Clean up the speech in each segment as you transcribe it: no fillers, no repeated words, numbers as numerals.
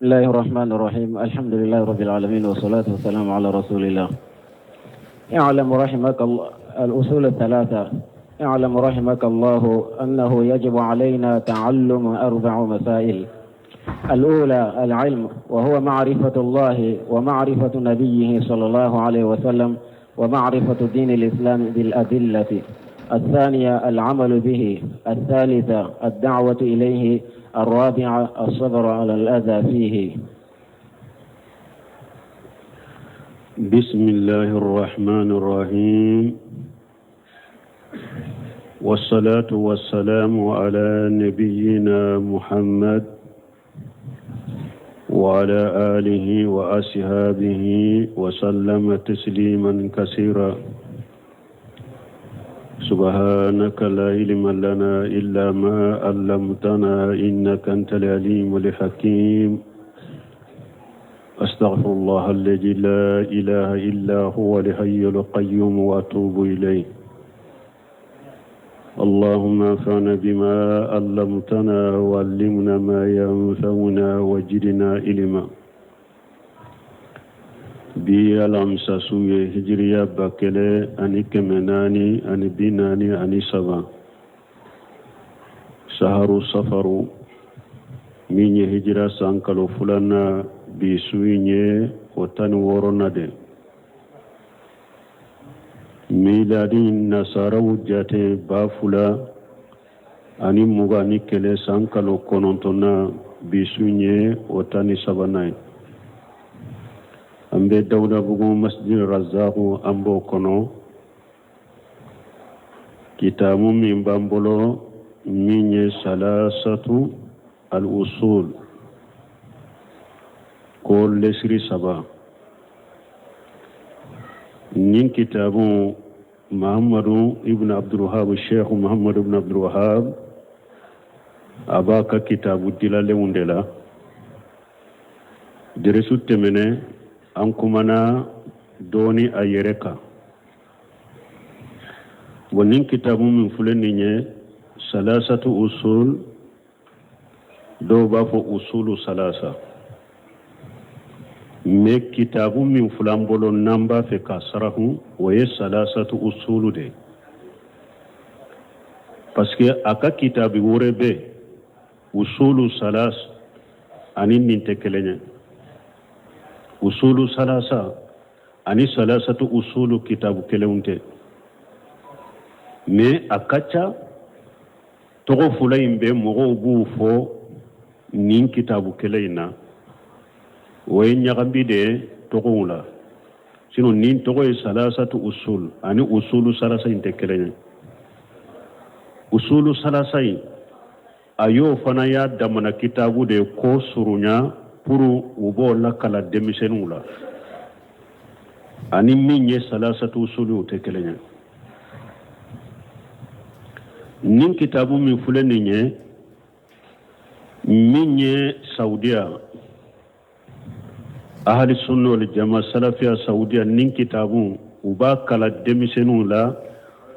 الله الرحمن الرحيم الحمد لله رب العالمين والصلاة والسلام على رسول الله اعلم رحمك الله الأصول الثلاثة اعلم رحمك الله أنه يجب علينا تعلم أربع مسائل الأولى العلم وهو معرفة الله ومعرفة نبيه صلى الله عليه وسلم ومعرفة دين الإسلام بالأدلة الثانية العمل به الثالثة الدعوة إليه الرابعة الصبر على الأذى فيه بسم الله الرحمن الرحيم والصلاة والسلام على نبينا محمد وعلى آله وأصحابه وسلم تسليما كثيرا سبحانك لا علم لنا إلا ما علمتنا إنك أنت العليم الحكيم أستغفر الله الذي لا إله إلا هو الحي القيوم وأتوب إليه اللهم انفعنا بما علمتنا وعلمنا ما ينفعنا وجدنا علما bi alamisa su ye hijiriya 1443 saharu safaru min ye hijira san kalo filanan bi su in ye o 16nan de miladi nasaraw jate 2021 san kalo kɔnɔntɔnnan bi su in ye o 13nan ye an bɛ dawudabugu masjid razaku an b'o kɔnɔ kitabu min b'an bolo min ye salasatu al-usul ko lesiri saba nin kitabu muhammadu ibn abdulwahab sheikh muhammadu ibn abdulwahab a b'a ka kitabu dilalenw de la deresu tɛmɛnen an kumana dɔɔni a yɛrɛ kan bon nin kitabu min filɛ nin ye salasatu usul dɔw b'a fɔ usulu salasa mais kitabu min filɛ an bolo n'an b'a fɛ k'a sarahu o ye salasatu usulu de ye parce que a ka kitabu wɛrɛ bɛ usulu salas ani nin tɛ kelen ye usulu salasa ani salasatu usulu kitabu kelenw tɛ mais a ka ca tɔgɔ fila in bɛ mɔgɔw b'u fɔ nin kitabu kelen in na o ye ɲagami de ye tɔgɔw la sinon nin tɔgɔ ye salasatu usul ani usulu salasa in tɛ kelen ye usulu salasa in a y'o fana y'a damana kitabu de ye ko surunya pour u b'o lakala denmisɛnninw la ani min ye salasatu usulu o tɛ kelen ye nin kitabu min filɛ nin ye min ye saudiya ahali sunna wal jama salafiya saudiya nin kitabu u b'a kala denmisɛnninw la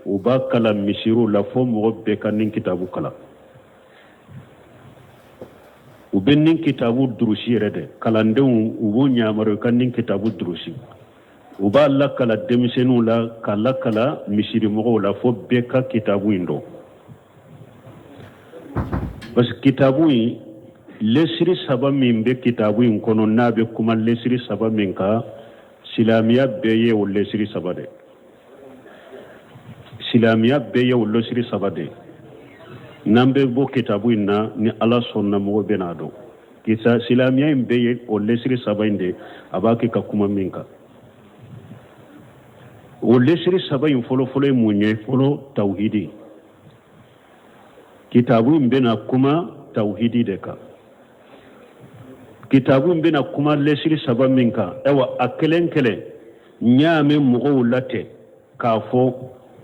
u b'a kala misiriw la fo mɔgɔ bɛɛ ka nin kitabu kalan u bɛ nin kitabu durusi yɛrɛ de kalandenw u b'u yamaruya ka nin kitabu durusi u b'a lakala denmisɛnninw la k'a lakala misirimɔgɔw la fo bɛɛ ka kitabu in dɔn parce que kitabu in lesiri saba min bɛ kitabu in kɔnɔ n'a bɛ kuma lesiri saba min kan silamɛya bɛɛ ye o lesiri saba de silamɛya bɛɛ ye o lesiri saba de n'an bɛ bɔ kitabu in na ni ala sɔnna mɔgɔ bɛ n'a dɔn kisa silamɛya in bɛɛ ye o lesiri saba in de a b'a kɛ ka kuma min kan o lesiri saba in fɔlɔfɔlɔ ye mun ye fɔlɔ tawhidi kitabu in bɛna kuma tawhidi de kan kitabu in bɛna kuma lesiri saba min kan ayiwa a kelen kelen n y'a mɛn mɔgɔw la ten k'a fɔ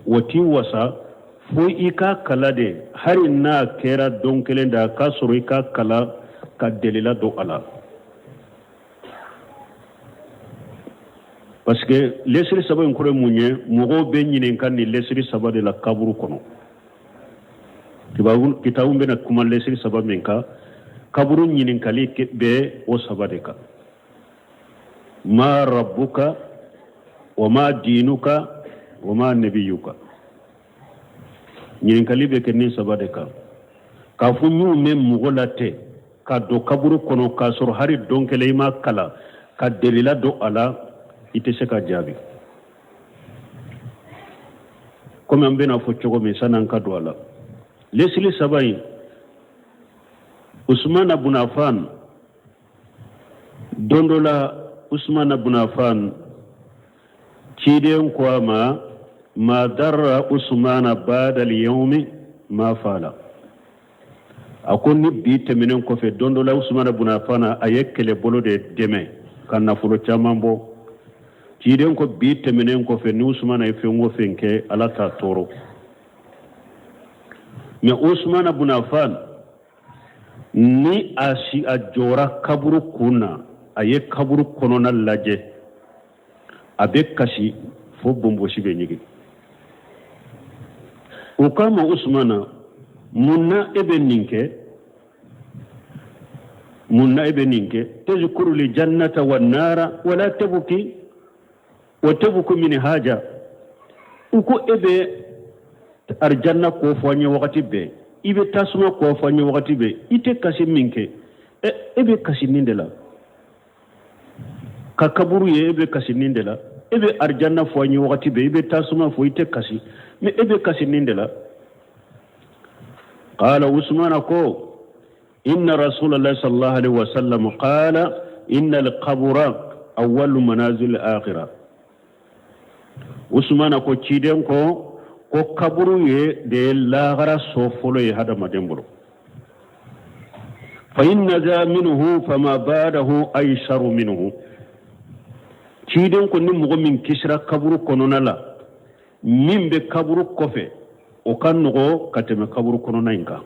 o t'i wasa fo i k'a kala de hali n'a kɛra don kelen da k'a sɔrɔ i k'a kala ka delila don a la parce que lesiri saba in kɔrɔ ye mun ye mɔgɔw bɛ ɲininka nin lesiri saba de la kaburu kɔnɔ kitabu bɛna kuma lesiri saba min kan Kaburu ɲininkali bɛ o saba de kan: ma rabbuka wa ma dinuka wa ma nabiyuka. Ɲininkali bɛ kɛ nin saba de kan. K'a fɔ ɲinw bɛ mɔgɔ la tɛ ka don kaburu kɔnɔ k'a sɔrɔ hali don kelen i ma kalan ka delila don a la, i tɛ se ka jaabi. Komi an bɛna fɔ cogo min san'an ka don a la, lesili saba in, Usumana bun Affan, don dɔ la Usumana bun Affan, ciden ko a ma: ma darra Usumana ba'da al-yawmi ma fala. A ko ni bi tɛmɛnen kɔfɛ, don dɔ la Usumana bun Affan, a ye kɛlɛbolo de dɛmɛ ka nafolo caman bɔ. Ciden ko bi tɛmɛnen kɔfɛ, ni Usumana ye fɛn o fɛn kɛ, Ala t'a tɔɔrɔ. Mɛ Usumana bun Affan, ni a si a jɔra kaburu kun na, a ye kaburu kɔnɔna lajɛ, a bɛ kasi fo bonbosi bɛ ɲigin. U k'a ma: Usumana, mun na e bɛ nin kɛ? Mun na e bɛ nin kɛ? Tazkuru li jannata wa nara wala tabuki wa tabuku min haja. U ko e bɛ arijanna ko fɔ an ye wagati bɛɛ, i bɛ tasuma ko fɔ an ye wagati bɛɛ, i tɛ kasi min kɛ, e bɛ kasi nin de la ka kaburu ye, e bɛ kasi nin de la. E bɛ arijanna fɔ an ye wagati bɛɛ, i bɛ tasuma fɔ, i tɛ kasi, mɛ e bɛ kasi nin de la. Qala Usumana ko: inna rasulallah sallallahu alaihi wasallam qala inna al-qabra awwalu manazil al-akhirah. Usumana ko ciden ko kaburu ye de ye lahara so fɔlɔ ye hadamaden bolo. Fa in naja minhu fama ba'dahu aysaru minhu. Ciden ko ni mɔgɔ min kisira kaburu kɔnɔna la, min bɛ kaburu kɔfɛ, o ka nɔgɔ ka tɛmɛ kaburu kɔnɔna in kan.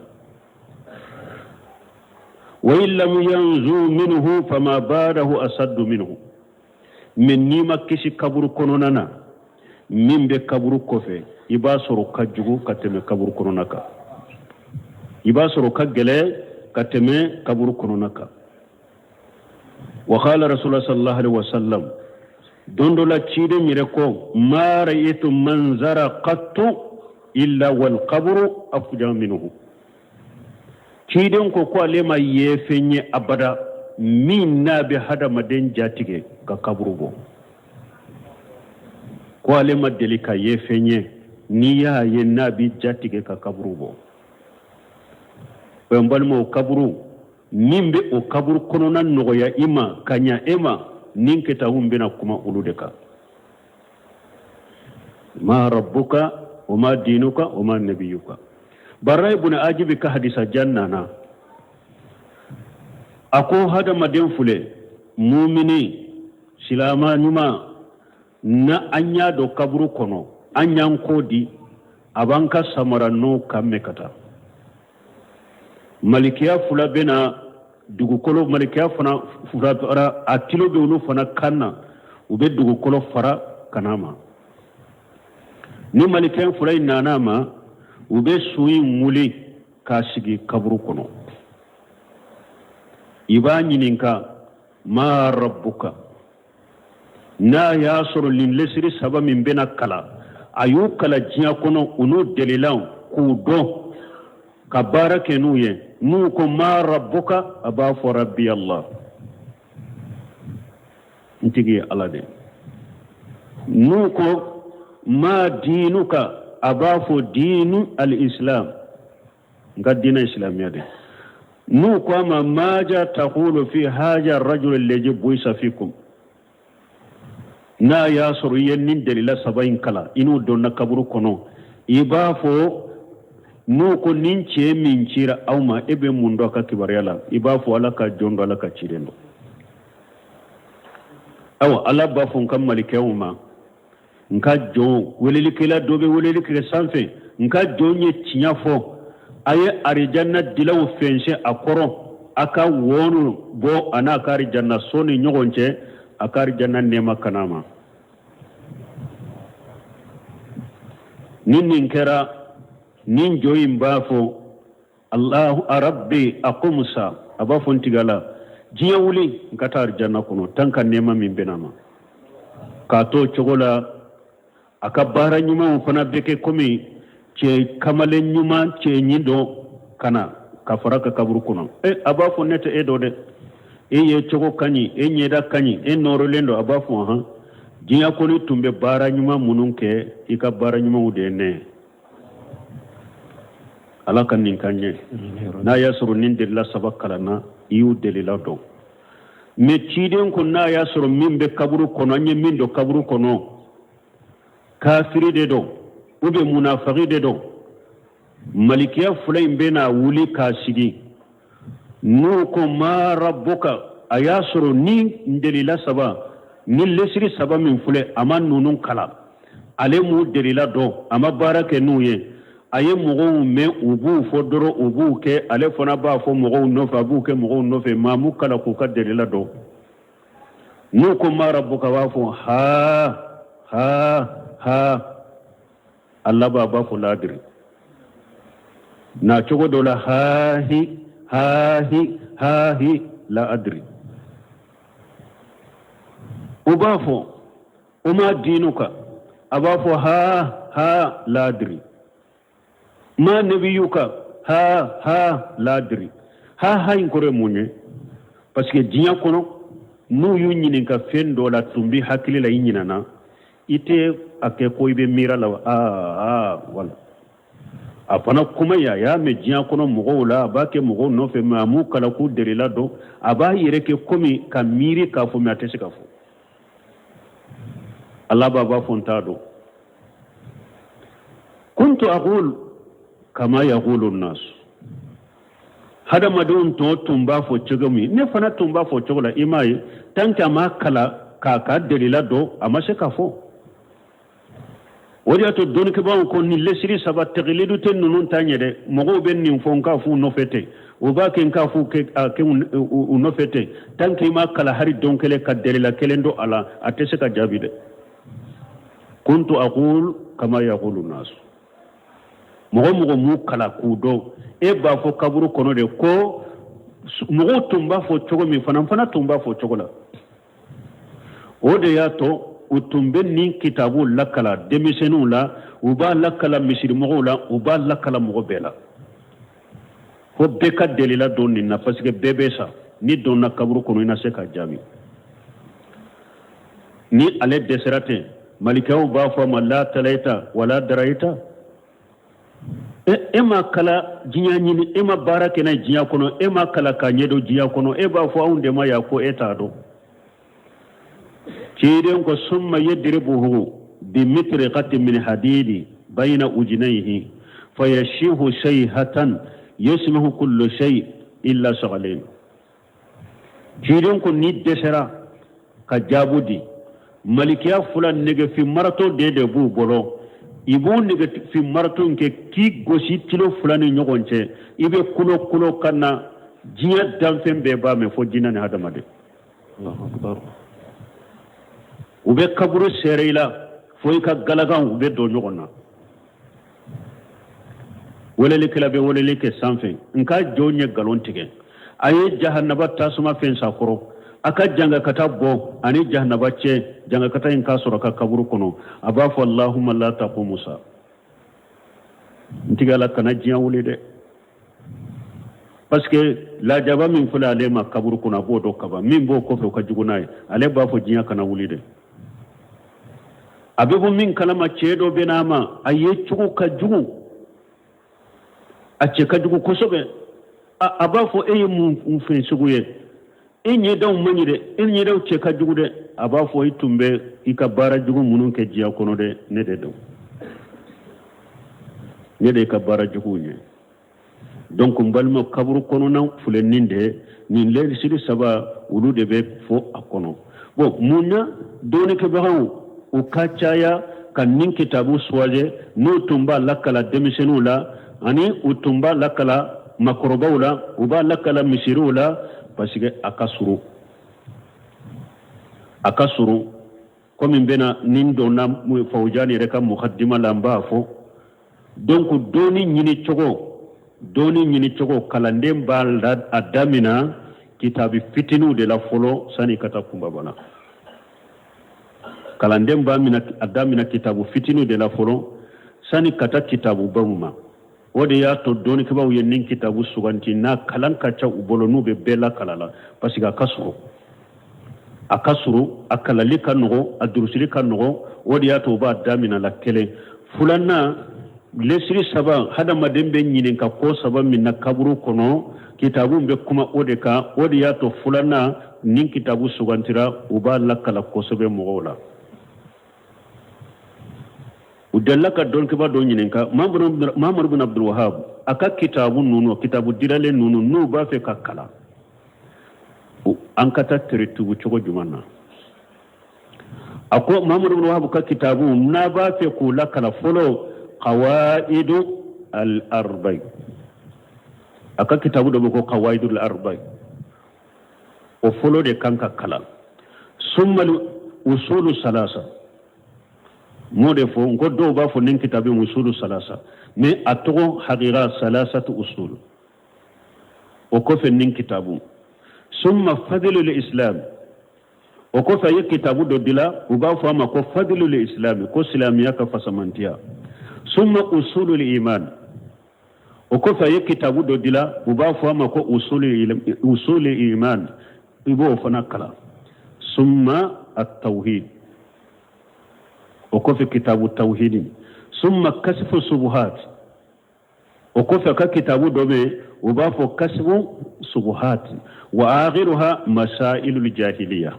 Wa in lam yanzu minhu fama ba'dahu asaddu minhu. Mɛ n'i ma kisi kaburu kɔnɔna na, min bɛ kaburu kɔfɛ, i b'a sɔrɔ ka jugu ka tɛmɛ kaburu kɔnɔna kan, i b'a sɔrɔ ka gɛlɛ ka tɛmɛ kaburu kɔnɔna kan. Wa qala rasulullah sallallahu alaihi wasallam, don dɔ la ciden yɛrɛ ko: ma ra'aytu manzara qattu illa wal qabru afja minhu. Ciden ko ale ma ye fɛn ye abada min n'a bɛ hadamaden jatigɛ ka kaburu bɔ. Ko ale ma deli ka ye fɛn ye n'i y'a ye n'a bɛ jatigɛ ka kaburu bɔ. N balimaw, kaburu min bɛ o kaburu kɔnɔna nɔgɔya i ma ka ɲa e ma, nin kitabu bɛna kuma olu de kan: ma rabbuka wa ma dinuka wa ma nabiyuka. Barra ibn Ajibi ka hadisa jan nana, a ko hadamaden filɛ, mumini silama ɲuman, na an y'a dɔn kaburu kɔnɔ, an y'an ko di, a b'an ka samara n'o kan mɛn ka taa. Malikiya fila bɛna dugukolo, malikiya fana fila, a tilo bɛ olu fana kan na, u bɛ dugukolo fara ka n'a ma. Ni malikiya fila in nana a ma, u bɛ su in wuli k'a sigi kaburu kɔnɔ. I b'a ɲininka: ma rabbuka? N'a y'a sɔrɔ nin lesiri saba min bɛna kalan, a y'u kalan diɲɛ kɔnɔ, u n'u delilanw k'u dɔn ka baara kɛ n'u ye. N'u ko ma rabbuka, a b'a fɔ: rabbi Allah, n tigi ye Ala de. N'u ko ma dinuka, a b'a fɔ: dinu al-islam, n ka diinɛ silamɛya de. N'u ko a ma: maja taqulu fi haja rajul allazi buisa fikum, n'a y'a sɔrɔ i ye nin delila saba in kalan, i n'u donna kaburu kɔnɔ, i b'a fɔ n'u ko nin cɛ min cira aw ma, e bɛ mun dɔn a ka kibaruya la? I b'a fɔ: Ala ka jɔn dɔn, Ala ka ciden dɔn. Awa, Ala b'a fɔ n ka malikɛw ma: n ka jɔn, welelikɛla dɔ bɛ weleli kɛ sanfɛ, n ka jɔn ye tiɲɛ fɔ, a ye arijanna dilaw fɛnsɛn a kɔrɔ, a ka wɔɔnu bɔ a n'a ka arijanna so ni ɲɔgɔn cɛ, a ka arijanna nɛɛma kana ma. Ni nin kɛra, nin jɔ in b'a fɔ: Allahu rabbi aqumsa. A b'a fɔ n tigi ala, diɲɛ wuli n ka taa arijanna kɔnɔ tan ka nɛɛma min bɛna ma. K'a to o cogo la, a ka baara ɲumanw fana bɛ kɛ komi cɛ kamalen ɲuman cɛ ɲi dɔ ka na ka fara ka kaburu kɔnɔ. E, a b'a fɔ ne tɛ e dɔn dɛ, e ye cogo ka ɲi, e ɲɛda ka ɲi, e nɔrɔlen don. A b'a fɔ hɔn, diɲɛ kɔni tun bɛ baara ɲuman minnu kɛ, i ka baara ɲumanw de ye ne ye. Ala ka nin kan ɲɛ. N'a y'a sɔrɔ nin delila saba kalanna, i y'u delila dɔn. Mais ciden ko n'a y'a sɔrɔ min bɛ kaburu kɔnɔ, an ye min don kaburu kɔnɔ, kafiri de don ou bien munafaki de don, malikiya fila in bɛna wuli k'a sigi. N'u ko ma rabbuka, a y'a sɔrɔ ni delila saba ni lesiri saba min filɛ, a ma ninnu kalan, ale m'u delila dɔn, a ma baara kɛ n'u ye, a ye mɔgɔw mɛn u b'u fɔ dɔrɔn, u b'u kɛ, ale fana b'a fɔ mɔgɔw nɔfɛ, a b'u kɛ mɔgɔw nɔfɛ, maa m'u kalan k'u ka delila dɔn. N'u ko ma rabbuka, b'a fɔ ha ha ha, a laban a b'a fɔ la adiri. Na cogo dɔ la, hahi hahi hahi, la adiri. U b'a fɔ o ma diinuka, a b'a fɔ ha ha, la adiri. Ma nabiyuka, ha ha, la adiri. Ha ha in kɔrɔ ye mun ye? Parce que diɲɛ kɔnɔ, n'u y'u ɲininka fɛn dɔ la, tun bɛ hakili la, i ɲinana, i tɛ a kɛ ko i bɛ miira la wa? Aa aa, wala a fana kuma ye, a y'a mɛn diɲɛ kɔnɔ mɔgɔw la, a b'a kɛ mɔgɔw nɔfɛ, mais a m'u kalan k'u delila dɔn. A b'a yɛrɛ kɛ komi ka miiri k'a fɔ, mais a tɛ se k'a fɔ. A laban b'a fɔ n t'a dɔn. Kuntu aqul kama yaqulu nnas, hadamadenw tɔ tun b'a fɔ cogo min, ne fana tun b'a fɔ cogo la. I m'a ye, tant que a m'a kalan k'a ka delila dɔn, a ma se k'a fɔ. O de y'a to dɔnnikɛbaaw ko nin lesiri saba tɛgilidu tɛ ninnu ta ɲɛ dɛ. Mɔgɔw bɛ nin fɔ n k'a f'u nɔfɛ ten, u b'a kɛ n k'a f'u kɛ u nɔfɛ ten. Tant que i m'a kalan hari don kelen ka delila kelen dɔn a la, a tɛ se ka jaabi dɛ. Kuntu aqul kama yaqulu nas. Mɔgɔ mɔgɔ m'u kalan k'u dɔn, e b'a fɔ kaburu kɔnɔ de ko mɔgɔw tun b'a fɔ cogo min fana, n fana tun b'a fɔ cogo la. O de y'a to u tun bɛ nin kitabu lakala denmisɛnninw la, u b'a lakala misirimɔgɔw la, u b'a lakala mɔgɔ bɛɛ la, fo bɛɛ ka delila dɔn nin na, parce que bɛɛ bɛ sa. Ni donna kaburu kɔnɔ, i na se ka jaabi. Ni ale dɛsɛra ten, malikaw b'a fɔ a ma la talaita wala daraita. E, e ma kala diɲɛ ɲini, e ma baara kɛ n'a ye diɲɛ kɔnɔ, e ma kala k'a ɲɛdɔn diɲɛ kɔnɔ, e b'a fɔ anw de ma yan ko e t'a dɔn. Ciden ko summa yadribuhu bimitriqatin min hadidi bayna ujnayhi fayashihu shayhatan yasmahu kullu shay illa saghalain. Ciden ko ni dɛsɛra ka jaabu di, malikiya fila nɛgɛfin marato de b'u bolo, i b'o nɛgɛfin marato in kɛ k'i gosi tulo fila ni ɲɔgɔn cɛ, i bɛ kulo kulo ka na, diɲɛ danfɛn bɛɛ b'a mɛn, fo jinɛ ni hadamaden. U bɛ kaburu sɛɛrɛ i la fo i ka galakanw u bɛ don ɲɔgɔn na. Welelikɛla bɛ weleli kɛ sanfɛ, nka jɔn ye nkalon tigɛ, a ye jahanaba tasuma fɛn sa kɔrɔ, a ka jangakata bɔ ani jahanaba cɛ, jangakata in k'a sɔrɔ a ka kaburu kɔnɔ. A b'a fɔ allahumma la taqumu sa, n tigi ala kana diɲɛ wuli dɛ, parce que lajaba min filɛ ale ma kaburu kɔnɔ, a b'o dɔn kaban, min b'o kɔfɛ o ka jugu n'a ye. Ale b'a fɔ diɲɛ kana wuli dɛ. A bɛ bɔ min kalama, cɛ dɔ bɛ n'a ma, a ye cogo ka jugu, a cɛ ka jugu kosɛbɛ. A b'a fɔ e ye mun fɛn sugu ye, e ɲɛdaw man ɲi dɛ, e ɲɛdaw cɛ ka jugu dɛ. A b'a fɔ i tun bɛ i ka baara jugu minnu kɛ diɲɛ kɔnɔ dɛ, ne de don, ne de ka baara juguw ye. Donc n balima, kaburu kɔnɔna filɛ nin de, nin lɛsiri saba olu de bɛ fɔ a kɔnɔ. Bon, mun na dɔnnikɛbagaw u ka caya ka nin kitabu suwaze, n'u tun b'a lakala denmisɛnninw la, ani u tun b'a lakala makɔrɔbaw la, u b'a lakala misiriw la? Parce que a ka surun, a ka surun. Komi n bɛna nin donna Fawujani yɛrɛ ka mukadima la, n b'a fɔ. Donc dɔnni ɲini cogo, Dɔnni ɲini cogo, kalanden b'a a damina kitabi fitiniw de la fɔlɔ sani ka taa kunbaba la. Kalanden b'a mina a damina kitabu fitiniw de la fɔlɔ sani ka taa kitabubaw ma. O de y'a to dɔnnikɛbaaw ye nin kitabu suganti n'a kalan ka ca u bolo, n'u bɛ bɛɛ lakala la, parce que a ka surun, a ka surun, a kalali ka nɔgɔ, a durusili ka nɔgɔ. O de y'a to u b'a damina la kelen. Filanan, lesiri saba, hadamaden bɛ ɲininka ko saba min na kaburu kɔnɔ, kitabu bɛ kuma o de kan. O de y'a to filanan, nin kitabu sugantira, u b'a lakala kosɛbɛ mɔgɔw la. U delila ka dɔnnikɛbaa dɔ ɲininka, Mahamadu bin Abdul Wahab, a ka kitabu ninnu, kitabu dilalen ninnu, n'u b'a fɛ ka kalan, an ka taa teretibu cogo jumɛn na? A ko Mahamadu bin Wahab ka kitabu, n'a b'a fɛ k'u lakala, fɔlɔ Qawaidu al-Arba'i, a ka kitabu dɔ bɛ ko Qawaidu al-Arba'i, o fɔlɔ de kan ka kalan. Summa Usulu Salasa, m'o de fɔ n ko dɔw b'a fɔ nin kitabu Usulu Salasa, mais a tɔgɔ hakika Salasatu Usul. O kɔfɛ nin kitabu, summa Fadilul Islam. O kɔfɛ a ye kitabu dɔ dila, u b'a fɔ a ma ko Fadilul Islam, ko silamɛya ka fasamantiya. Summa Usulul Iman. O kɔfɛ a ye kitabu dɔ dila, u b'a fɔ a ma ko Usulul Iman, i b'o fana kalan. Summa At-Tawhid, o kɔfɛ kitabu tawhidi. Summa Kasifu Subuhat, o kɔfɛ a ka kitabu dɔ bɛ yen, u b'a fɔ Kasifu Subuhat. Wa akhiruha Masailul Jahiliya,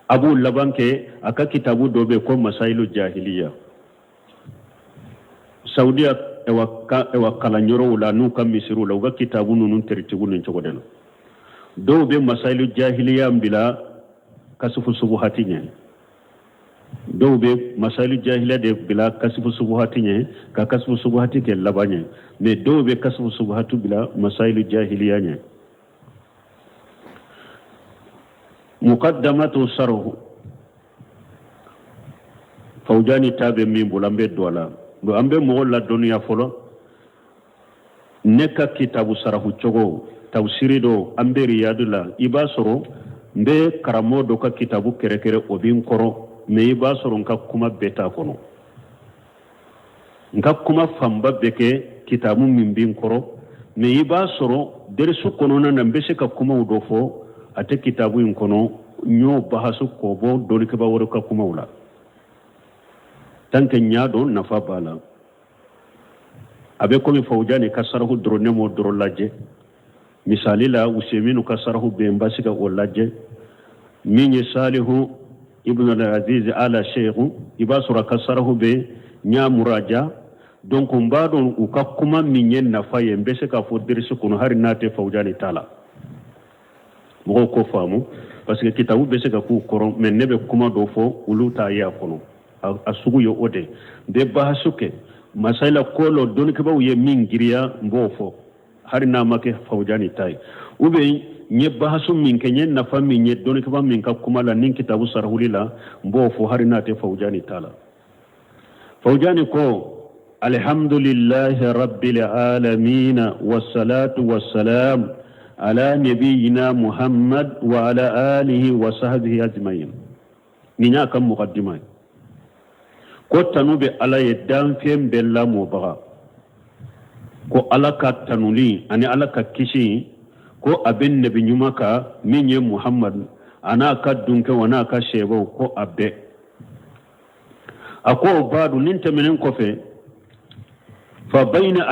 a b'o laban kɛ a ka kitabu dɔ bɛ yen ko Masailul Jahiliya. Saudiya ewa kalanyɔrɔw la, n'u ka misiriw la, u ka kitabu ninnu teritigiw nin cogo de la. Dɔw bɛ Masailu Jahiliya bila Kasifu Subuhati ɲɛ, dɔw bɛ Masailu Jahiliya de bila Kasifu Subuhati ɲɛ, ka Kasifu Subuhati kɛ laban ɲɛ, mais dɔw bɛ Kasifu Subuhati bila Masailu Jahiliya ɲɛ. Muqaddamatu sarhu Fawjani ta bɛ min bolo, an bɛ don a la. Bon, an bɛ mɔgɔw ladɔnniya fɔlɔ, ne ka kitabu sarahu cogo, tafsiri dɔ, an bɛ Riyadu la, i b'a sɔrɔ n bɛ karamɔgɔ dɔ ka kitabu kɛrɛkɛrɛ, o bɛ n kɔrɔ, mais i b'a sɔrɔ n ka kuma bɛɛ t'a kɔnɔ. N ka kuma fanba bɛ kɛ kitabu min bɛ n kɔrɔ, mais i b'a sɔrɔ derisu kɔnɔna na, n bɛ se ka kumaw dɔ fɔ, a tɛ kitabu in kɔnɔ, n y'o bahasu k'o bɔ dɔnnikɛbaa wɛrɛ ka kumaw la, tant que n y'a dɔn nafa b'a la. A bɛ komi Fawjani ka sarahu dɔrɔn, ne m'o dɔrɔn lajɛ. Misali la, Useminu ka sarahu bɛ yen, n b'a se ka o lajɛ. Min ye Salihu ibn al-Aziz ala Sheikhu, i b'a sɔrɔ a ka sarahu bɛ yen, n y'a muraja. Donc n b'a dɔn u ka kuma min ye nafa ye, n bɛ se k'a fɔ derisi kɔnɔ, hali n'a tɛ Fawjani ta la. Mɔgɔw k'o faamu, parce que kitabu bɛ se ka k'u kɔrɔ, mais ne bɛ kuma dɔ fɔ, olu t'a ye a kɔnɔ. A sugu ye o de n bɛ bahasu kɛ masayila ko lɔ, dɔnnikɛbaaw ye min giriya, n b'o fɔ, hali n'a ma kɛ Fawjani ta ye, ou bien n ye bahasu min kɛ, n ye nafa min ye dɔnnikɛbaa min ka kuma la ni kitabu sarahuli la, n b'o fɔ, hali n'a tɛ Fawjani ta la. Fawjani ko: alhamdulillahi rabbil alamin, wassalatu wassalam ala nabiyina Muhammad wa ala alihi wa sahbihi ajma'in. Nin y'a ka mukaddima ye, ko tanu bɛ Ala ye, danfɛn bɛɛ lamɔbaga, ko Ala ka tanuli ani Ala ka kisi, ko a bɛ nabi ɲuman kan min ye Muhammad, a n'a ka dunkɛw, a n'a ka sɛbɛw, ko a bɛɛ. A ko o baadu nin tɛmɛnen kɔfɛ, fa bayna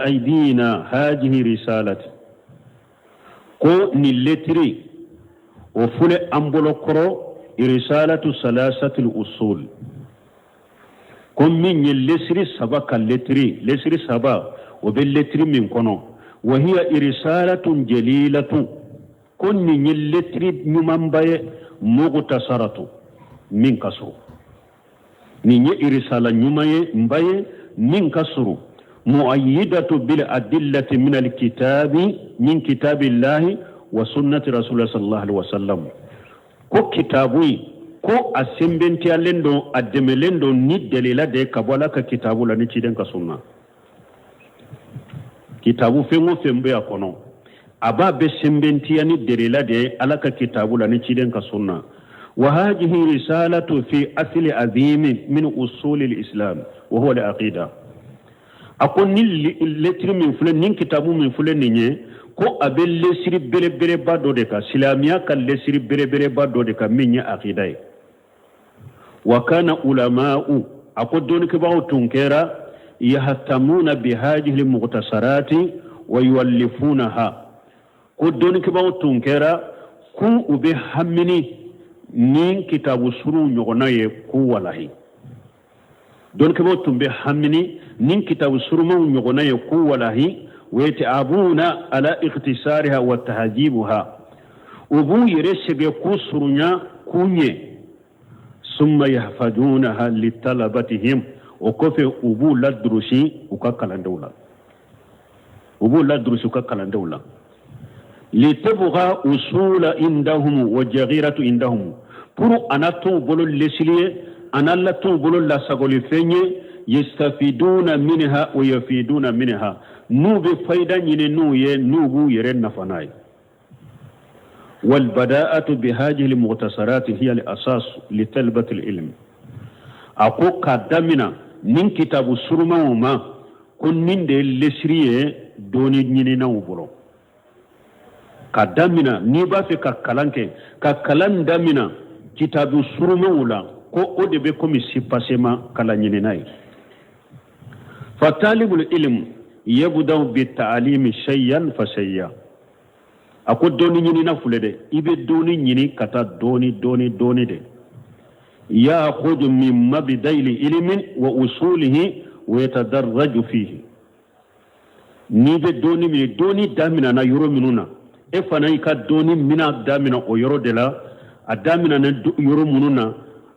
aydina hadihi risalati, ko nin letiri o filɛ an bolo kɔrɔ, risalatu salasatul usul, ko min ye lesiri saba ka letiri, lesiri saba o bɛ letiri min kɔnɔ, wa hiya risalatun jalilatun, ko nin ye letiri ɲumanba ye, mughtasaratu, min ka surun. Nin ye irisala ɲuman ye nba ye min ka surun, muayyidatu bil adillati min alkitabi min kitabillahi wa sunnati rasulillah sallallahu alaihi wasallam, ko kitabu in Ko a sɛnbɛntiyalen don, a dɛmɛlen don ni dalila de ye ka bɔ Ala ka kitabu la ni ciden ka sunna. Kitabu fɛn o fɛn bɛ a kɔnɔ, a b'a bɛɛ sɛnbɛntiya ni dalila de ye Ala ka kitabu la ni ciden ka sunna. Wa hadihi risalatu fi asli azimi min usuli al-islam wa huwa al-aqida. A ko ni lɛtiri min filɛ nin, kitabu min filɛ nin ye, ko a bɛ lesiri belebeleba dɔ de kan, silamɛya ka lesiri belebeleba dɔ de kan, min ye akida ye. Wa kana ulama'u, a ko dɔnnikɛbagaw tun kɛra, yahtamuna bi hadihi mukhtasarati wa yuallifunaha, ko dɔnnikɛbagaw tun kɛra k'u u bɛ hamini ni kitabu surunw ɲɔgɔnna ye k'u walahi. Dɔnnikɛbaaw tun bɛ hamini ni kitabu surumanw ɲɔgɔnna ye k'u walahi. Wa yat'abuna ala ikhtisariha wa tahjibuha, u b'u yɛrɛ sɛgɛn k'u surunya k'u ɲɛ. Summa yahfadunaha litalabatihim, o kɔfɛ u b'u ladurusi u ka kalandenw la, u b'u ladurusi u ka kalandenw la. Litabqa usula indahum wa jaghiratu indahum, pour a na t'u bolo lesili ye, a na la t'u bolo lasagolifɛn ye. Yastafiduna minha wa yafiduna minha, n'u bɛ fayida ɲini n'u ye, n'u b'u yɛrɛ nafa n'a ye. Walbada'atu bihadihi almukhtasarati hiya al-asas li talabati al-ilm. A ko k'a damina nin kitabu surumanw ma, ko nin de ye lesiri ye dɔnni ɲininaw bolo. Ka damina, n'i b'a fɛ ka kalan kɛ, ka kalan damina kitabu surumanw la, ko o de bɛ komi soubassement kalan ɲinina ye. Fa talibul ilm yabda'u bi ta'alimi shay'an fa shay'a. A ko dɔnni ɲinina filɛ dɛ, i bɛ dɔnni ɲini ka taa dɔɔni dɔɔni dɔɔni de. Ya'khudhu min mabda'il ilmi wa usulihi wa yatadarraju fihi. N'i bɛ dɔnni minɛ, dɔnni daminɛna yɔrɔ minnu na, e fana i ka dɔnni mina damina o yɔrɔ de la. A daminɛna yɔrɔ minnu na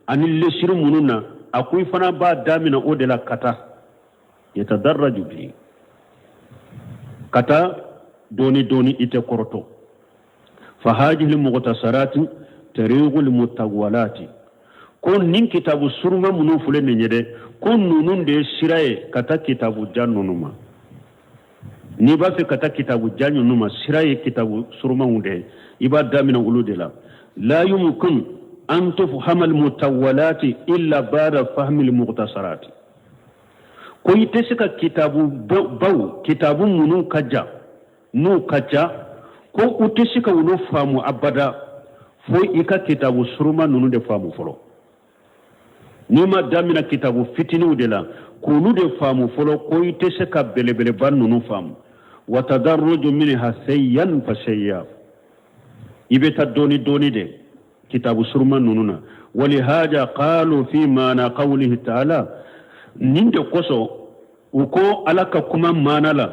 ani lesiri minnu na, a ko i fana b'a damina o de la ka taa. Yatadarraju bihi, ka taa dɔɔni dɔɔni, i tɛ kɔrɔtɔ. Fa hadihi mukhtasarati tariqul mutawalati, ko nin kitabu suruma minnu filɛ nin ye dɛ, ko ninnu de ye sira ye ka taa kitabu jan ninnu ma. N'i b'a fɛ ka taa kitabu jan ninnu ma, sira ye kitabu surumanw de ye, i b'a daminɛ olu de la. La yumkin an tufhama almutawalati illa ba'da fahmi almukhtasarati. Ko i tɛ se ka kitabu baw, kitabu minnu ka jan, n'u ka ca, ko u tɛ se ka olu faamu abada fo i ka kitabu suruma ninnu de faamu fɔlɔ. N'i ma damina kitabu fitininw de la k'olu de faamu fɔlɔ, ko i tɛ se ka belebeleba ninnu faamu. Wa tadarruju minha shay'an fa shay'a, i bɛ taa dɔɔni dɔɔni de kitabu suruma ninnu na. Walihada qalu fi maana qawlihi ta'ala, nin de kosɔn u ko Ala ka kuma maana la: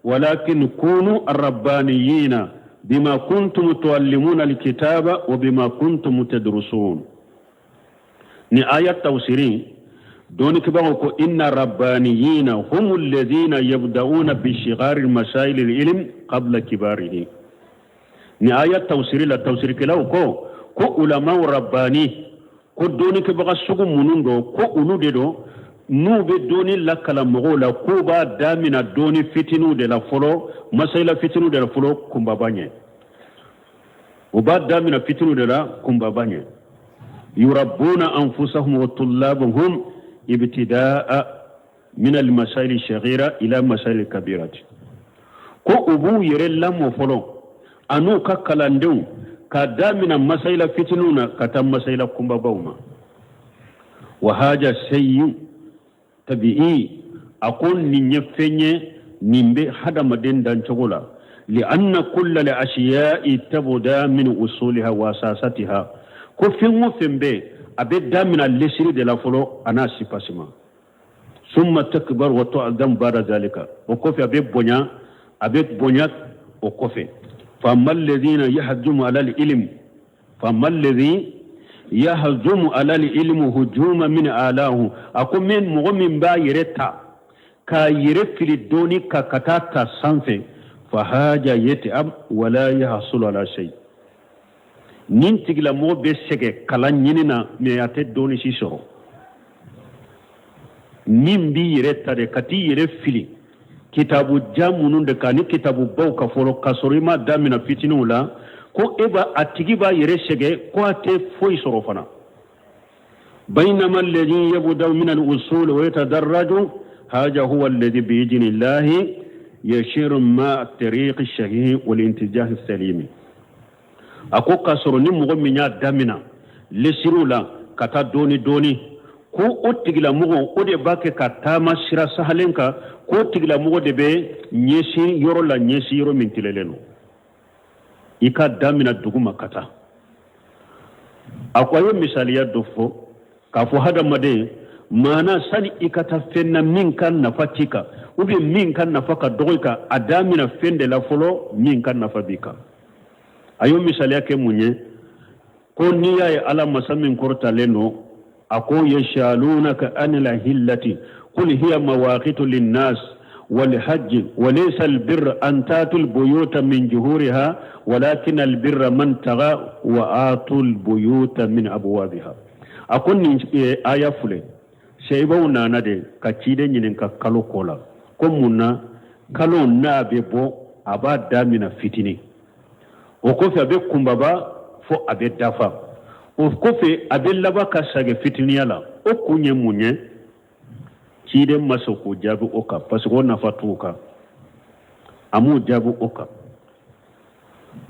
walakin kunu rabbaniyina bima kuntum tuallimuna alkitaba wa bima kuntum tadrusun. Ni aya tafsiri, dɔnnikɛbagaw ko: inna rabbaniyina hum alladhina yabda'una bi shighari masail ilm qabla kibarihi. Ni aya tafsiri la, tafsirikɛlaw ko ulamaw rabbani, ko dɔnnikɛbaga sugu minnu don, ko olu de don n'u bɛ dɔnni lakala mɔgɔw la, k'u b'a damina dɔnni fitininw de la fɔlɔ, masayila fitininw de la fɔlɔ kunbaba ɲɛ. U b'a damina fitininw de la kunbaba ɲɛ. Yurabbuna anfusahum wa tullabuhum ibtidaa min almasaili saghira ila masaili kabirati. Ko u b'u yɛrɛ lamɔ fɔlɔ an'u ka kalandenw ka damina masayila fitininw na ka taa masayila kunbabaw ma. Wa haja shay'un tabi'i, a ko nin ye fɛn ye, nin bɛ hadamaden dancogo la. Li'anna kulla al ashiya'i tabda min usuliha wa asasatiha, ko fɛn o fɛn bɛ, a bɛ damina lesiri de la fɔlɔ a n'a soubassement. Summa takbar wa tu'azzam ba'da zalika, o kɔfɛ a bɛ bonya, a bɛ bonya o kɔfɛ. Fa amma alladhina yahjumu ala al-ilm, fa amma alladhi yahjumu ala al-ilm hujuma min alahu, a ko min mɔgɔ min b'a yɛrɛ ta k'a yɛrɛ fili dɔɔni ka taa ta sanfɛ, fa haja yat'ab wala yahsulu ala shay. Nin tigilamɔgɔ bɛ sɛgɛn kalan ɲini na, mais a tɛ dɔnni si sɔrɔ. Min b'i yɛrɛ ta de ka t'i yɛrɛ fili kitabu jan minnu de kan ni kitabu baw kan fɔlɔ, k'a sɔrɔ i m'a damina fitininw la, ko e b'a a tigi b'a yɛrɛ sɛgɛn ko a tɛ foyi sɔrɔ fana. Bainama alladhi yabda'u min al-usul wa yatadarraju haja huwa alladhi bi'idhnillahi yashiru ma at-tariq ash-sahih wal intijah as-salim. A ko k'a sɔrɔ ni mɔgɔ min y'a damina lesiriw la ka taa dɔɔni dɔɔni, ko o tigilamɔgɔ o de b'a kɛ ka taama sira sahalen kan, k'o tigilamɔgɔ de bɛ ɲɛsin yɔrɔ la, ɲɛsin yɔrɔ min tilelen don. I ka damina duguma ka taa. A ko a ye misaliya dɔ fɔ k'a fɔ hadamaden maana sani i ka taa fɛn na min ka nafa t'i kan ou bien min ka nafa ka dɔgɔ i kan, a damina fɛn de la fɔlɔ min ka nafa b'i kan. A y'o misaliya kɛ mun ye? Ko n'i y'a ye Ala masa min kɔrɔtalen don, a ko yasalunaka anil ahillati qul hiya mawaqitu linnas walhajji walaysa albirra an tatul buyuta min juhuriha walakin albirra man taga wa atul buyuta min abwabiha. A ko nin eh, aya filɛ, sahabaw nana de ka ciden ɲininka kalo ko la, ko mun na kalo n'a bɛ bɔ, a b'a damina fitinin, o kɔfɛ a bɛ kunbaba fo a bɛ dafa, o kɔfɛ a bɛ laban ka sagin fitiniya la, o kun ye mun ye? Ciden ma sɔn k'o jaabi o kan parce que o nafa t'u kan. A m'u jaabi o kan.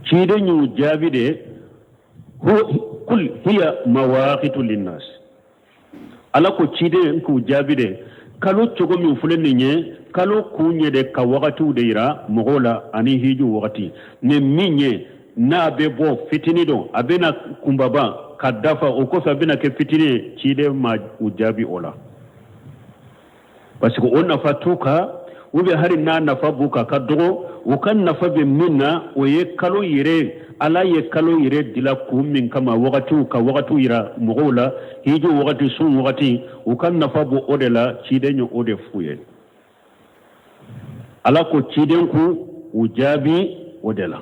Ciden y'u jaabi de kul hiya mawaqitu linnas. Ala ko ciden k'u jaabi de, kalo cogo min filɛ nin ye, kalo kun ye de ka wagatiw de yira mɔgɔw la ani hiju wagati. Ni min ye n'a bɛ bɔ fitini don, a bɛna kunbaba ka dafa, o kɔfɛ a bɛna kɛ fitini ye. Ciden ma u jaabi o la parce que o nafa t'u kan, ou bien hali n'a nafa b'u kan, ka dɔgɔ. U ka nafa bɛ min na, o ye kalo yɛrɛ, Ala ye kalo yɛrɛ dila kun min kama, wagatiw ka wagatiw yira mɔgɔw la, hiji wagati, sun wagati, u ka nafa b'o o de la. Ciden ye o de f'u ye. Ala ko ciden k'u jaabi o de la.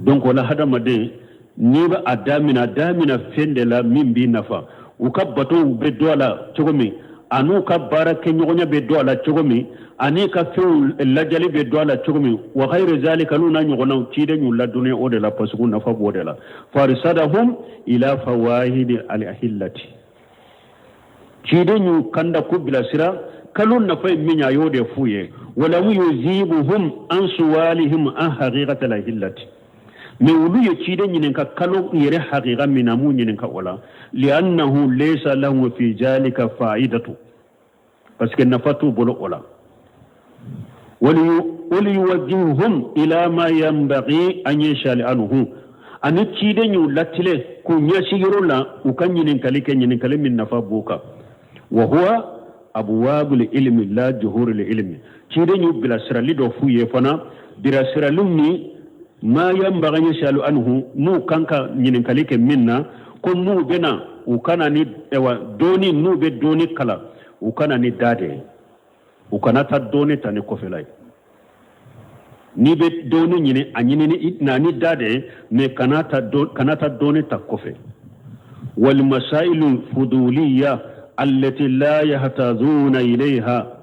Donc o la, hadamaden n'i bɛ a damina, a damina fɛn de la min b'i nafa. U ka batow bɛ don a la cogo min, an'u ka baara kɛɲɔgɔnya bɛ don a la cogo min, ani ka fɛnw lajali bɛ don a la cogo min, wa ghayri zalika, n'u n'a ɲɔgɔnnaw, ciden y'u ladɔnniya o de la parce que nafa b'o de la. Farsadahum ila fawahidi al ahillati. Ciden y'u kanda k'u bilasira kalo nafa ye min ye, a y'o de f'u ye. Walam yujibuhum an suwalihim an haqiqati al ahillati. Mais olu ye ciden ɲininka kalo yɛrɛ haqiqa min na, m'u ɲininka o la, li'annahu laysa lahu fi zalika fa'idatu, parce que nafa t'u bolo o la. Waliyuwajjihum ila ma yanbaghi an yas'alu anhu. Ani ciden y'u latilen k'u ɲɛsin yɔrɔ la u ka ɲininkali kɛ, ɲininkali min nafa b'u kan, wa huwa abwabul ilmi la juhurul ilmi. Ciden y'u bilasirali dɔ f'u ye fana, bilasirali min ma yanbaghi an yas'alu anhu, n'u kan ka ɲininkali kɛ min na, ko n'u bɛna u ka na ni dɔɔni, n'u bɛ dɔɔni kalan, u ka na ni da de ye, u kana taa dɔɔni ta ni kɔfɛla ye. N'i bɛ dɔɔni ɲini, a ɲini na ni da de ye, mais kana taa dɔɔni ta kɔfɛ. Wal masailu fuduliya allati la yahtazuna ilayha,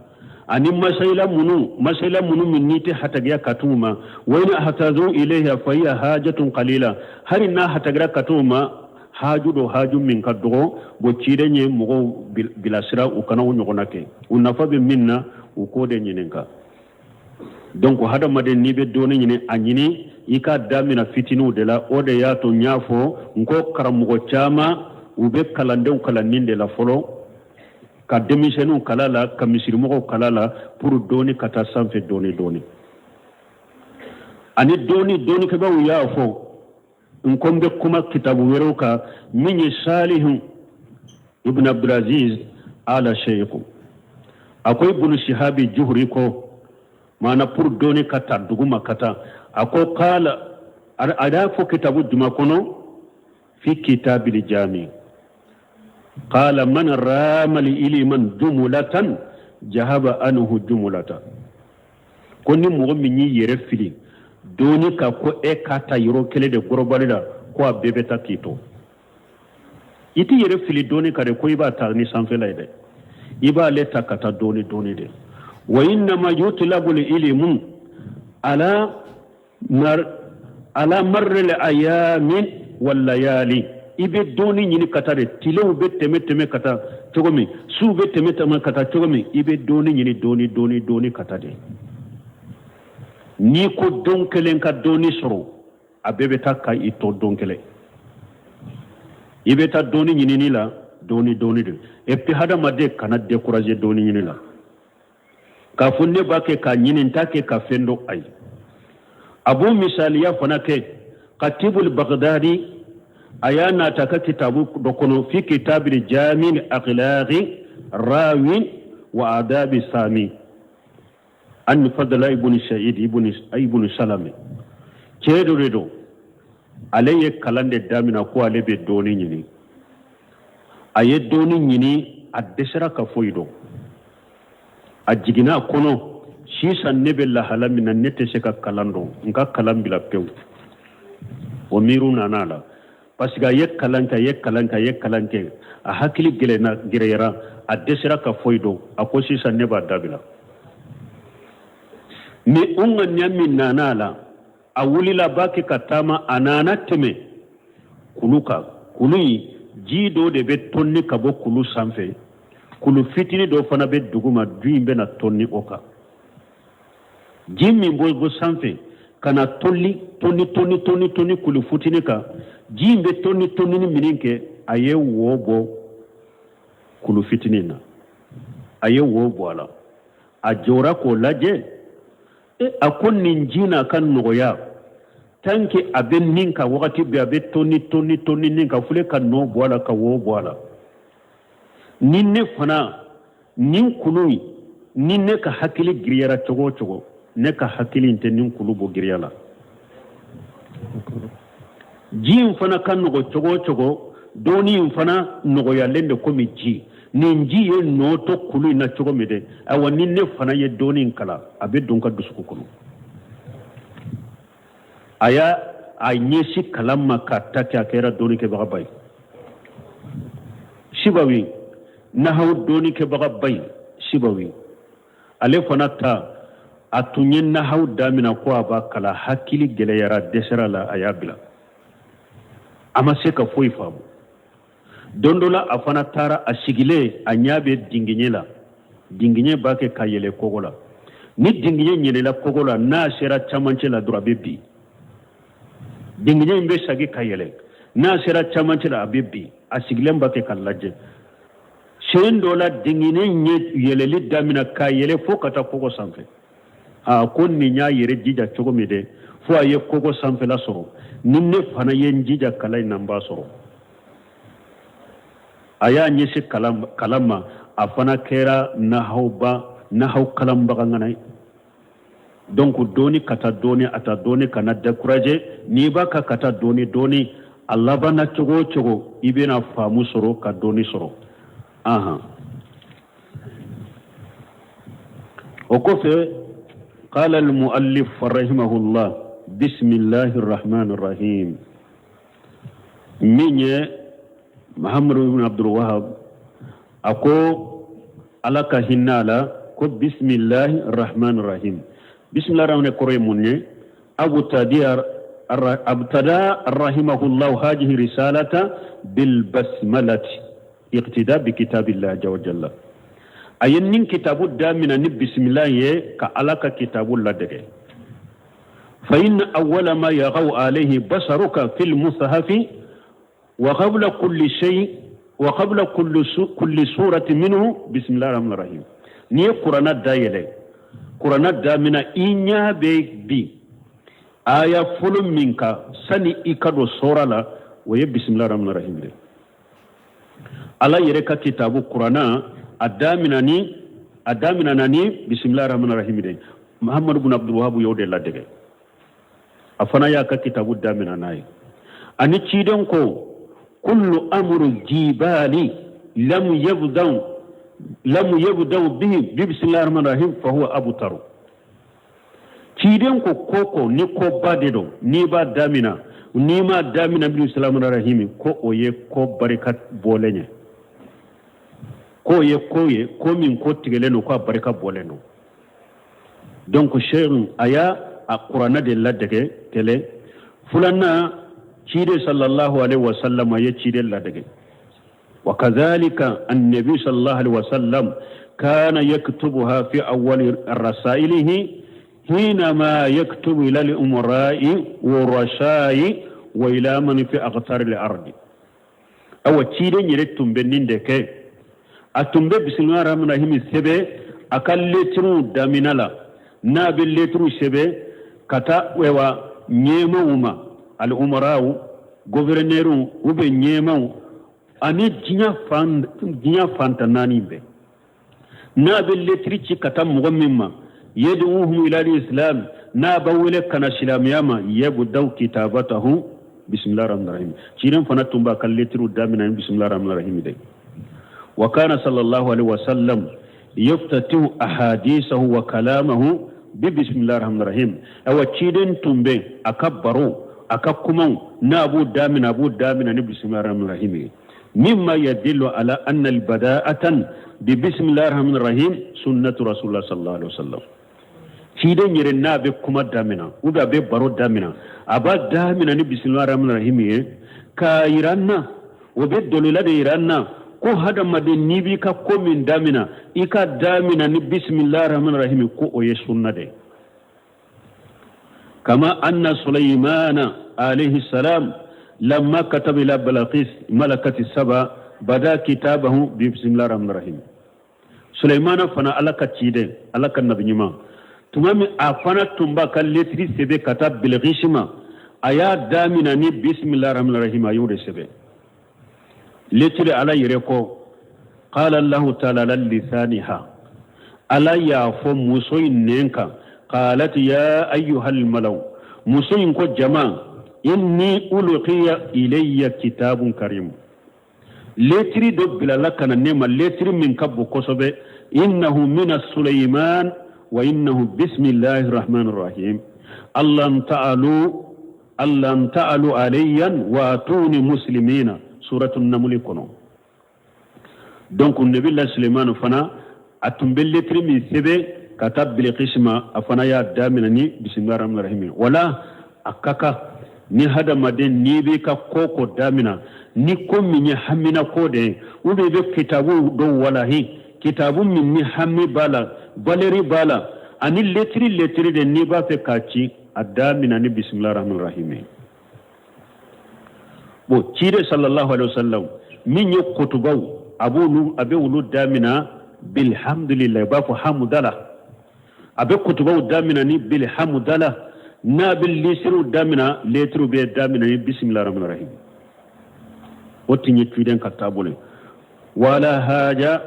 ani masayila minnu min n'i tɛ hatagiya ka t'u ma, wa in hatazu ilayha fa hiya hajatun qalila, hali n'a hatagira ka t'u ma, haju do, haju min ka dɔgɔ. Bon, ciden ye mɔgɔw bilasira u kana o ɲɔgɔnna kɛ, u nafa bɛ min na, u k'o de ɲininka. Donc hadamaden, n'i bɛ dɔɔni ɲini, a ɲini i ka damina fitininw de la. O de y'a to n y'a fɔ n ko karamɔgɔ caman u bɛ kalandenw kalan nin de la fɔlɔ, ka denmisɛnninw kala la, ka misirimɔgɔw kala la, pour dɔɔni ka taa sanfɛ dɔɔni dɔɔni. Ani dɔɔni dɔɔnikɛbaaw y'a fɔ n ko n bɛ kuma kitabu wɛrɛw kan min ye Salihu ibn Abdulaziz ala Sheikhu. A ko Ibn Shihabi Juhuri ko maana pour dɔɔni ka taa duguma ka taa, a ko kala a y'a fɔ kitabu juma kɔnɔ, fi kitabil jami, qala man rama li iliman jumulatan jahaba anhu jumulatan, ko ni mɔgɔ min y'i yɛrɛ fili dɔɔni ka ko e k'a ta yɔrɔ kelen de gɔrɔbali la, Ko a bɛɛ bɛ taa k'i to. I t'i yɛrɛ fili dɔɔni kan de ko i b'a ta ni sanfɛla ye dɛ, i b'ale ta ka taa dɔɔni dɔɔni de. Wa innama yutlabul ilmu ala mar ala marril ayami wal layali. I bɛ dɔɔni ɲini ka taa de, tilew bɛ tɛmɛ tɛmɛ ka taa cogo min, suw bɛ tɛmɛ tɛmɛ ka taa cogo min, i bɛ dɔɔni ɲini dɔɔni dɔɔni dɔɔni ka taa de. N'i ko don kelen ka dɔɔni sɔrɔ, a bɛɛ bɛ taa ka i to don kelen. I bɛ taa dɔɔni ɲinini la dɔɔni dɔɔni de. Et puis hadamaden kana décourager dɔɔni ɲini la, k'a fɔ ne b'a kɛ k'a ɲini, n t'a kɛ ka fɛn dɔn. Ayi, a b'o misaliya fana kɛ. Katibul Bagdadi, a y'a nata ka kitabu dɔ kɔnɔ, fi kitabil jami akhlaqi rawin wa adabi sami an Fadala ibn Said ibn Salame. Cɛ dɔ de don, ale ye kalan de damina ko ale bɛ dɔɔni ɲini. A ye dɔɔni ɲini, a dɛsɛra ka foyi dɔn. A jiginna a kɔnɔ, sisan ne bɛ lahala min na, ne tɛ se ka kalan dɔn, n ka kalan bila pewu. O miiriw nana a la, parce que a ye kalan kɛ, a ye kalan kɛ, a ye kalan kɛ, a hakili gɛlɛnna, gɛrɛyara, a dɛsɛra ka foyi dɔn. A ko sisan ne b'a dabila. Mais o ŋaniya min nana a la, a wulila b'a kɛ ka taama. A nana tɛmɛ kulu kan. Kulu in, ji dɔ de bɛ tonni ka bɔ kulu sanfɛ, kulu fitini dɔ fana bɛ duguma, ji in bɛna tonni o kan. Ji min bɔ bɔ sanfɛ ka na toli tonni tonni tonni tonni kulu fitini kan, ji in bɛ tonni tonnini min kɛ, a ye wo bɔ kulu fitinin na, a ye wo bɔ a la. A jɔra k'o lajɛ. E, a ko nin ji n'a ka nɔgɔya, tant que a bɛ nin kan wagati bɛɛ, a bɛ tonni tonni tonni nin kan fule ka nɔ bɔ a la, ka wo bɔ a la. Ni ne fana nin kulu in, ni ne ka hakili giriyara cogo o cogo, ne ka hakili in tɛ nin kulu bɔ giriya la. Ji in fana ka nɔgɔ cogo o cogo, dɔɔni in fana nɔgɔyalen de komi ji. Nin ji ye nɔ to kulu in na cogo min dɛ, ayiwa, ni ne fana ye dɔɔni in kalan, a bɛ don n ka dusukun kɔnɔ. A y'a a ɲɛsin kalan ma k'a ta kɛ, a kɛra dɔɔnikɛbagaba ye. Sibawi, nahaw dɔɔnikɛbagaba ye Sibawi, ale fana ta, a tun ye nahaw damina ko a b'a kalan, hakili gɛlɛyara, dɛsɛra la, a y'a bila, a ma se ka foyi faamu. Don dɔ la, a fana taara, a sigilen, a ɲɛ bɛ dingiɲɛ la. Dingiɲɛ b'a kɛ ka yɛlɛ kogo la. Ni dingiɲɛ yɛlɛla kogo la, n'a sera camancɛ la dɔrɔn, a bɛ bin. Dingiɲɛ in bɛ sagi ka yɛlɛ, n'a sera camancɛ la, a bɛ bin. A sigilen b'a kɛ ka lajɛ. Sen dɔ la, dingiɲɛ in ye yɛlɛli damina ka yɛlɛ fo ka taa kogo sanfɛ. A ko nin y'a yɛrɛ jija cogo min dɛ, fo a ye kogo sanfɛla sɔrɔ, ni ne fana ye n jija kalan in na, n b'a sɔrɔ. A y'a ɲɛsin kalan ma, a fana kɛra nahawba, nahaw kalanbaga ŋana ye. Donc dɔɔni ka taa dɔɔni, a taa dɔɔni, kana décourager. N'i b'a ka ka taa dɔɔni dɔɔni, a labanna cogo o cogo, i bɛna faamu sɔrɔ ka dɔɔni sɔrɔ. Ahan, o kɔfɛ, qala al-muallif rahimahullah, bismillahir rahmanir rahim. Min ye Muhammadu ibn Abdul Wahab, a ko Ala ka hinɛ a la, ko bisimilahi rahman rahim. Bisimilahi rahman kɔrɔ ye mun ye? Abtada rahimahullahu hajihi risalata bil basmalati iqtida bi kitabillahi azza wa jalla. A ye nin kitabu damina ni bisimilahi ye ka Ala ka kitabu ladege. Fa inna awwala ma yaqau alayhi basaruka fil mushafi wa qabla kulli shay wa qabla kulli surati minhu bismillahir rahmanir rahim. N'i ye kurana dayɛlɛ, kurana damina, i ɲɛ bɛ bin aya fɔlɔ min kan sani i ka don sɔra la, o ye bismillahir rahmanir rahim de. Ala yɛrɛ ka kitabu kurana, a daminana ni bismillahir rahmanir rahim de. Muhammadu bin Abdul Wahab y'o de ladege, a fana y'a ka kitabu damina n'a ye. Ani ciden ko kullu amru jibali lam yabdaw bihi bi bismillahir rahmanir rahim fa huwa abtaru. Ciden ko ko ni koba de don, n'i b'a damina N'i m'a damina bisimilahi rahmani rahimi, ko o ye ko barika bɔlen ye, k'o ye ko ye, ko min ko tigɛlen don, ko a barika bɔlen don. Donc sheikh a y'a a kuranɛ de ladege kelen. Filanan, ciden sallallahu alaihi wasallam a ye ciden ladege. Wa kazalika annabi sallallahu alaihi wasallam kana yaktubuha fi awwali rasailihi hinama yaktubu ila al-umara'i wa rasha'i wa ila man fi aqtar al-ardi. Awa, ciden yɛrɛ tun bɛ nin de kɛ. A tun bɛ bisimilahi rahmani rahimi sɛbɛn a ka letiriw damina la, n'a bɛ letiriw sɛbɛn ka taa ayiwa ɲɛmaw ma, al-umaraw, gɔvɛrɛnɛriw, u bɛ ɲɛmaw ani diɲɛ fan tan naani bɛɛ. N'a bɛ letiri ci ka taa mɔgɔ min ma, yad'uhum ila islam, n'a b'a wele ka na silamɛya ma, yabda'u kitabatahu bisimilahi rahmani rahim. Ciden fana tun b'a ka letiriw daminɛ ni bisimilahi rahmani rahim de. Wa kana sallallahu alaihi wasallam yaftatihu ahadisahu wa kalamahu bi bisimilahi rahmani rahim. Awa, ciden tun bɛ a ka baro, a ka kumaw, n'a b'u daminɛ, a b'u daminɛ ni bisimilahi rahmani rahim ye. Mimma yadillu ala anna albada'atan bi bisimilahi rahmani rahim sunnatu rasulullah sallallahu alaihi wasallam. Ciden yɛrɛ, n'a bɛ kuma damina ou bien a bɛ baro damina, a b'a damina ni bisimilahi rahmani rahim ye, k'a yira an na, o bɛ dɔlila de yira an na ko hadamaden, n'i b'i ka ko min damina, i ka damina ni bisimilahi rahmani rahim, ko o ye sunna de. Kama anna Sulaimana alayhi salam lamma kataba ila Balaqis malakati Saba bada kitabahu bi bisimilahi rahmani rahim. Sulaimana fana, Ala ka ciden, Ala ka nabi ɲuman, tuma min a fana tun b'a ka letiri sɛbɛn ka taa Bilqis ma, a y'a damina ni bisimilahi rahmani rahim. A y'o de sɛbɛn letiri. Ala yɛrɛ ko, qala Allahu taala ala lisaniha, Ala y'a fɔ muso in nɛn kan, qalat ya ayyuhal malaw, muso in ko jama, inni ulqiya ilayya kitabun karim, letiri dɔ bilala ka na ne ma, letiri min ka bon kosɛbɛ, innahu mina Sulaiman wa innahu bismillahi rahmani rahim, allan ta'alu, allan ta'alu alayyan wa atuni muslimina, suratu Namuli kɔnɔ. Donc nabila Suleiman fana, a tun bɛ letiri min sɛbɛn ka taa Bilikisi ma, a fana y'a daminɛ ni bisimilahi rahmani rahim. Wala a ka kan ni hadamaden, n'i b'i ka ko ko damina ni ko min ye hamina ko de ye, ou bien i bɛ kitabu dɔw walahi, kitabu min ni hami b'a la, valeur b'a la, ani letiri de, n'i b'a fɛ k'a ci, a damina ni bisimilahi rahmani rahim ye. Bon, ciden sallallahu alaihi wasallam min ye kutubaw, a b'olu, a bɛ olu damina bilhamdulillah, i b'a fɔ hamudala. A bɛ kutubaw damina ni bilhamudala. N'a bɛ lisiriw damina, letiriw bɛ damina ni bisimilahi rahmani rahim. O tun ye ciden ka taabolo ye. Wala haja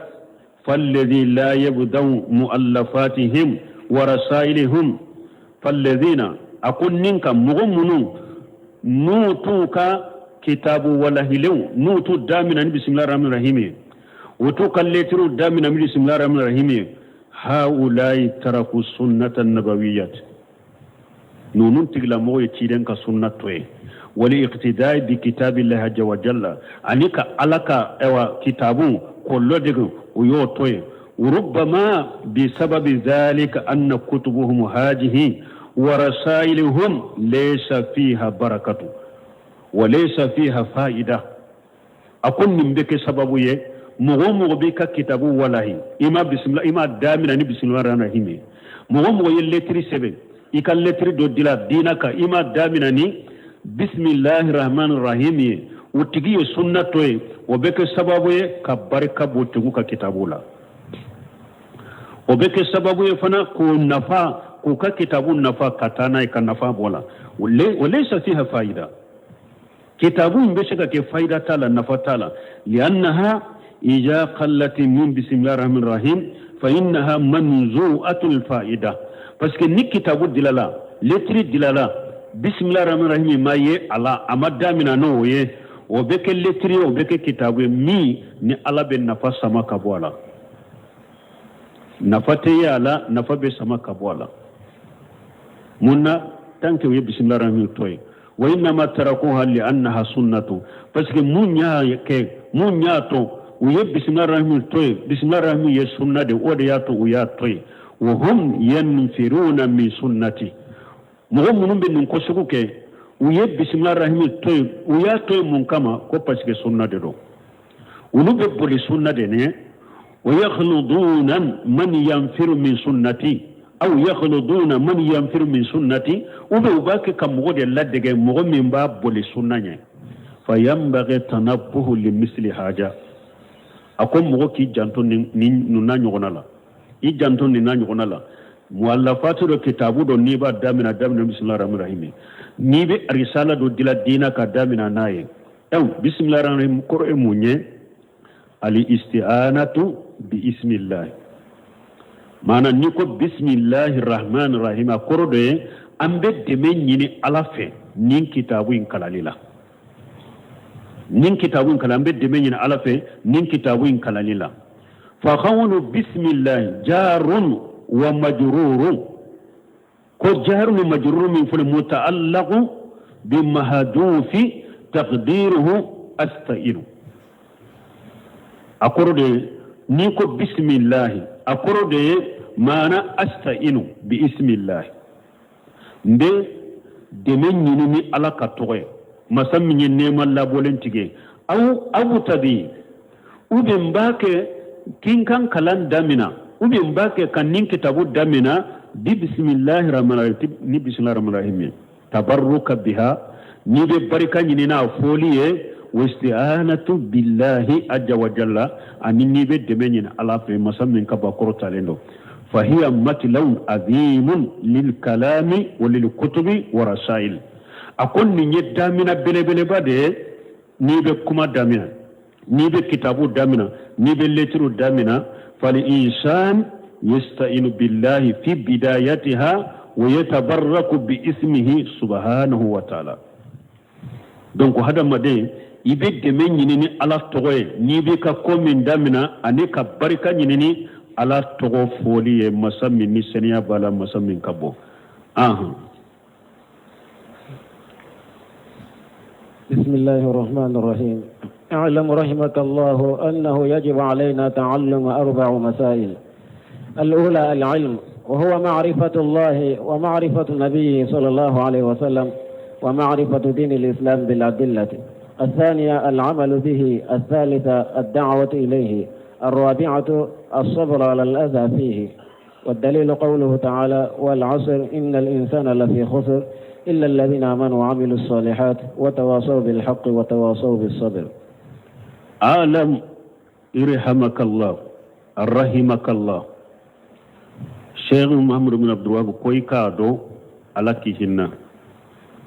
falladhi la yabda'u mu'allafatihim wa rasailihim falladhina, a ko nin ka mɔgɔ minnu n'u t'u ka kitabu walahilenw, n'u t'u damina ni bisimilahi rahmani rahim ye, u t'u ka letiriw damina ni bisimilahi rahmani rahim ye, haulayi taraku sunnata nabawiyat, ninnu tigilamɔgɔ ye ciden ka sunna to ye, wali iqtidai bi kitabillahi azza wa jalla, ani ka Ala ka ayiwa kitabu k'o lɔdege, o y'o to ye. وربما بسبب ذلك أن كتبهم هذه ورسائلهم ليس فيها بركة وليس فيها فائدة. A ko nin bɛ kɛ sababu ye, mɔgɔ o mɔgɔ b'i ka kitabu walahi, i ma bisimila, i ma damina ni bisimilahi rahmani rahim ye, mɔgɔ o mɔgɔ ye letiri sɛbɛn, i ka letiri dɔ dila diina kan, i ma damina ni bisimilahi rahmani rahim ye, o tigi ye sunna to ye. O bɛ kɛ sababu ye ka barika bɔ tigiw ka kitabu la. O bɛ kɛ sababu ye fana k'o nafa, k'u ka kitabu nafa ka taa n'a ye, ka nafa bɔ la. O laysa fiha fayida, kitabu in bɛ se ka kɛ fayida t'a la, nafa t'a la. Liannaha ija qallati min bisimilahi rahmani rahim fa innaha manzu'atul fa'ida, parce que ni kitabu dilala, letiri dilala, bisimilahi rahmani rahim ma ye a la, a ma damina n'o ye, o bɛ kɛ letiri ye, o bɛ kɛ kitabu ye min ni Ala bɛ nafa sama ka bɔ a la. Nafa tɛ ye a la, nafa bɛ sama ka bɔ a la. Mun na? Tant que o ye bisimilahi rahmani to ye. Wa innama tarakuha li annaha sunnatu, parce que mun y'a kɛ, mun y'a to u ye bisimila rahimi to yen? Bisimila rahimi ye sunna de, o de y'a to u y'a to yen. Wa hum yanfiruna min sunnati, mɔgɔ minnu bɛ nin ko sugu kɛ, u ye bisimila rahimi to yen, u y'a to yen mun kama? Ko parce que sunna de don, olu bɛ boli sunna de ɲɛ. Wa yakhluduna man yanfiru min sunnati aw yakhluduna man yanfiru min sunnati, ou bien u b'a kɛ ka mɔgɔ de ladege, mɔgɔ min b'a boli sunna ɲɛ. Fa yanbaghi tanabbuhu li misli haja, a ko mɔgɔ k'i janto nin n'a ɲɔgɔnna la, i janto nin n'a ɲɔgɔnna la. Muallafatu dɔ, kitabu dɔ, n'i b'a daminɛ, daminɛ bisimilahi rahmani rahim. N'i bɛ arisala dɔ dila diina ka daminɛ n'a ye, ɛw bisimilahi rahmani rahim kɔrɔ ye mun ye? Al isti'anatu bi ismillahi, maana n'i ko bisimilahi rahmani rahim, a kɔrɔ dɔ ye an bɛ dɛmɛ ɲini Ala fɛ nin kitabu in kalali la, nin kitabu in kalan, an bɛ dɛmɛ ɲini Ala fɛ nin kitabu in kalali la. Fa qawlu bisimilahi jarun wa majrurun, ko jaru ni majruru min filɛ, mutaallaqu bi mahdufi taqdiruhu asta'inu, a kɔrɔ de ye n'i ko bisimilahi, a kɔrɔ de ye maana asta'inu bi ismillahi, n bɛ dɛmɛ ɲini ni Ala ka tɔgɔ ye, masa min ye nɛɛma labɔlen tigi ye. Aw abtadi, ou bien n b'a kɛ k'i ka kalan damina, ou bien n b'a kɛ ka nin kitabu damina bi bisimilahi rahmani rahim, ni bisimilahi rahmani rahim ye, tabarruka biha, n'i bɛ barika ɲini n'a fɔli ye, wa isti'anatu billahi azza wa jalla, ani n'i bɛ dɛmɛ ɲini Ala fɛ, masa min ka ba kɔrɔtalen don. Fahiya matlawun azimun lil kalami wa lil kutubi wa rasail, a ko nin ye damina belebeleba de ye. N'i bɛ kuma damina, n'i bɛ kitabu damina, n'i bɛ lɛtiriw damina, fal insan yasta'inu billahi fi bidayatiha wa yatabarraku bi ismihi subhanahu wa ta'ala. Donc hadamaden, i bɛ dɛmɛ ɲini ni Ala tɔgɔ ye n'i bɛ ka ko min damina, ani ka barika ɲini ni Ala tɔgɔ fɔli ye, masa min ni saniya b'a la, masa min ka bon. Ahan. بسم الله الرحمن الرحيم. اعلم رحمك الله أنه يجب علينا تعلم 4 مسائل. الأولى العلم، وهو معرفة الله ومعرفة نبيه صلى الله عليه وسلم ومعرفة دين الإسلام بالأدلة. الثانية العمل به. الثالثة الدعوة إليه. الرابعة الصبر على الأذى فيه. والدليل قوله تعالى: والعصر إن الإنسان لفي خسر إلا الذين آمنوا وعملوا الصالحات وتواصوا بالحق وتواصوا بالصبر. أعلم ارحمك الله رحمك الله. Cheikh Muhammad bin Abdul Wahab ko i k'a dɔn, Ala k'i hinɛ.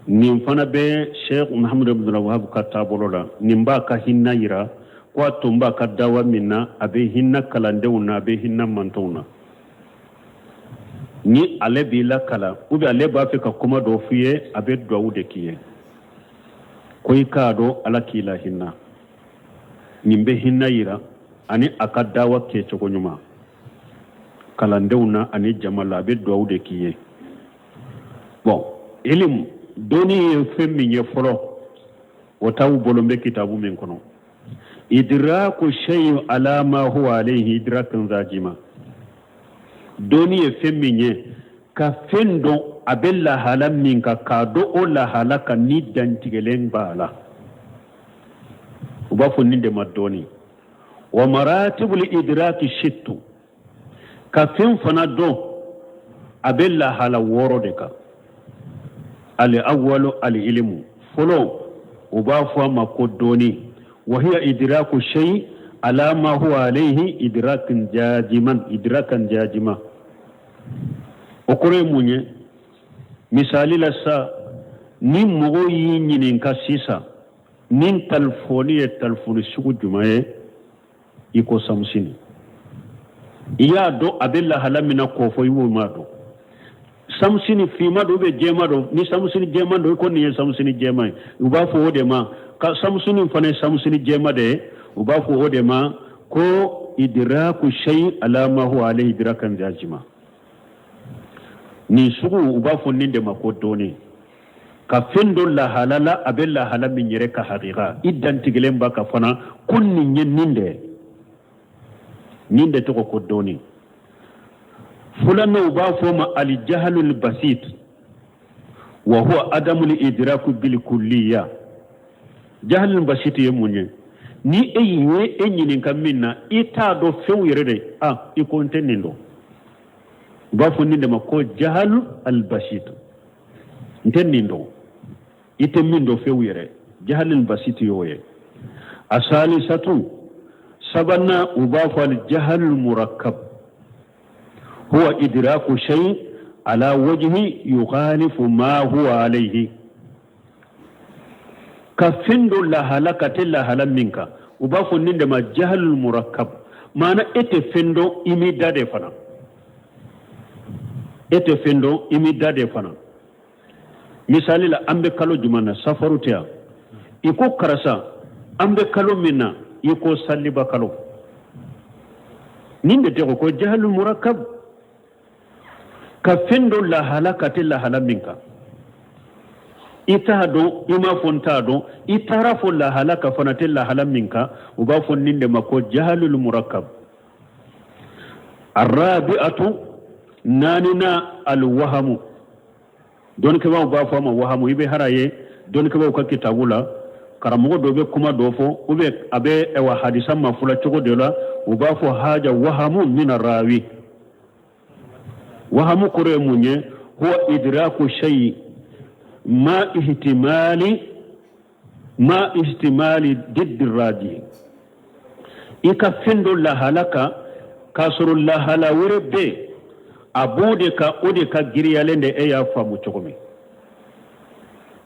Nin fana bɛ Cheikh Muhammad bin Abdul Wahab ka taabolo la, nin b'a ka hinɛ yira, ko a tun b'a ka dawa min na, a bɛ hinɛ kalandenw na, a bɛ hinɛ mantɔnw na. Ni ale b'i lakalan ou bien ale b'a fɛ ka kuma dɔ f'i ye, a bɛ duwawu de k'i ye, ko i k'a dɔn, Ala k'i la hinɛ. Nin bɛ hinɛ yira ani a ka dawa kɛcogo ɲuman kalandenw na ani jama la, a bɛ duwawu de k'i ye. Bon, ilimu, dɔnni ye fɛn min ye fɔlɔ, o t'aw bolo n bɛ kitabu min kɔnɔ, idraku shay ala ma huwa alayhi idrakan zajima. Dɔnni ye fɛn min ye, ka fɛn dɔn a bɛ lahala min kan, k'a dɔn o lahala kan ni dantigɛlen b'a la, u b'a fɔ nin de ma dɔnni. Wa maratibul idraki sittu, ka fɛn fana dɔn a bɛ lahala 6 de kan. Al awwalu al ilmu, fɔlɔ u b'a fɔ a ma ko dɔnni. Wa hiya idraku shay ala ma huwa alayhi idrakan jajiman, idrakan jajima. O kɔrɔ ye mun ye? Misali la sa, ni mɔgɔ y'i ɲininka sisan nin talifɔni ye talifɔni sugu jumɛn ye, i ko samusini, i y'a dɔn a bɛ lahala min na k'o fɔ, i b'o ma dɔn. Samusini finma don bɛ jɛma don, ni samusini jɛma don, i ko nin ye samusini jɛma ye, u b'a fɔ o de ma ka samusini fana ye samusini jɛma de ye, u b'a fɔ o de ma ko idraku shay ala ma huwa alayhi idrakan jazima. Nin sugu u b'a fɔ nin de ma ko dɔnni. Ka fɛn dɔ lahala la, a bɛ lahala min yɛrɛ ka hakika, i dantigɛlen b'a kan fana ko nin ye nin de ye, nin de tɔgɔ ko dɔnni. Filanan, u b'a fɔ ma alijahalul basit, wa huwa adamul idraku bil kulliya. Jahalul basit ye mun ye? Ni e ye e ɲininka min na, i t'a dɔn fewu yɛrɛ de, a i ko n tɛ nin dɔn, u b'a fɔ nin de ma ko jahalu al basit. N tɛ nin dɔn, i tɛ min dɔn fewu yɛrɛ, jahalul basit y'o ye. A salisatu, sabanan, u b'a fɔ al jahalul murakkab, huwa idraku shay ala wajhi yukhalifu ma huwa alayhi. Ka fɛn dɔ lahala ka tɛ lahala min kan, u b'a fɔ nin de ma jahalul murakkab. Maana e tɛ fɛn dɔn, i m'i da de fana. E tɛ fɛn dɔn, i m'i da de fana. Misali la, an bɛ kalo jumɛn na? Safaru tɛ yan? I ko karisa, an bɛ kalo min na, i ko saliba kalo. Nin de tɔgɔ ko jahalul murakkab, ka fɛn dɔ lahala ka tɛ lahala min kan. I t'a dɔn, i m'a fɔ n t'a dɔn, i taara fɔ lahala ka fana tɛ lahala min kan, u b'a fɔ nin de ma ko jahalul murakkab. Arabi'atu, naaninan, alwahamu. Dɔnnikɛbaaw b'a fɔ a ma wahamu. I bɛ hara ye dɔnnikɛbaaw ka kitabu la, karamɔgɔ dɔ bɛ kuma dɔ fɔ ou bien a bɛ ɛwa hadisa mafula cogo dɔ la, u b'a fɔ haja wahamu mina rawi. Wahamu kɔrɔ ye mun ye? Huwa idraku shay ma ihtimali diddi raji. I ka fɛn dɔ lahala kan k'a sɔrɔ lahala wɛrɛ bɛ a b'o de kan, o de ka giriyalen de e y'a faamu cogo min.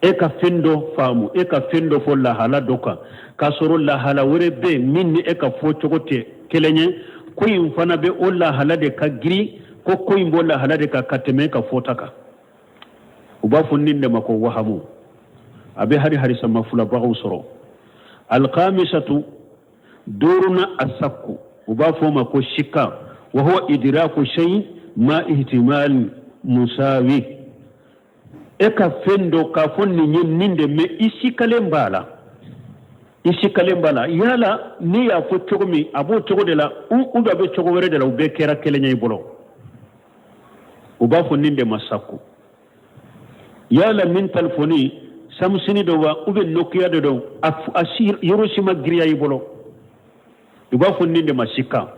E ka fɛn dɔ faamu, e ka fɛn dɔ fɔ lahala dɔ kan k'a sɔrɔ lahala wɛrɛ bɛ min ni e ka fɔ cogo tɛ kelen ye. Ko in fana bɛ o lahala de ka giri, ko in b'o lahala de kan ka tɛmɛ e ka fɔta kan, u b'a fɔ nin de ma ko wahamu. A bɛ hari hadisa mafulabagaw sɔrɔ. Alkhamisatu, duurunan, asakku, u b'a fɔ o ma ko sikka, wa huwa idraku shay ma ihtimal musawi. E ka fɛn dɔ k'a fɔ nin ye nin de, mais i sikalen b'a la, i sikalen b'a la yala n'i y'a fɔ cogo min, a b'o cogo de la ou bien a bɛ cogo wɛrɛ de la, u bɛɛ kɛra kelen ye i bolo, u b'a fɔ nin de ma sakku. Yala min telefɔni Samsung dɔ wa ou bien Nokia de don, a si yɔrɔ si ma giriya i bolo, u b'a fɔ nin de ma sikka.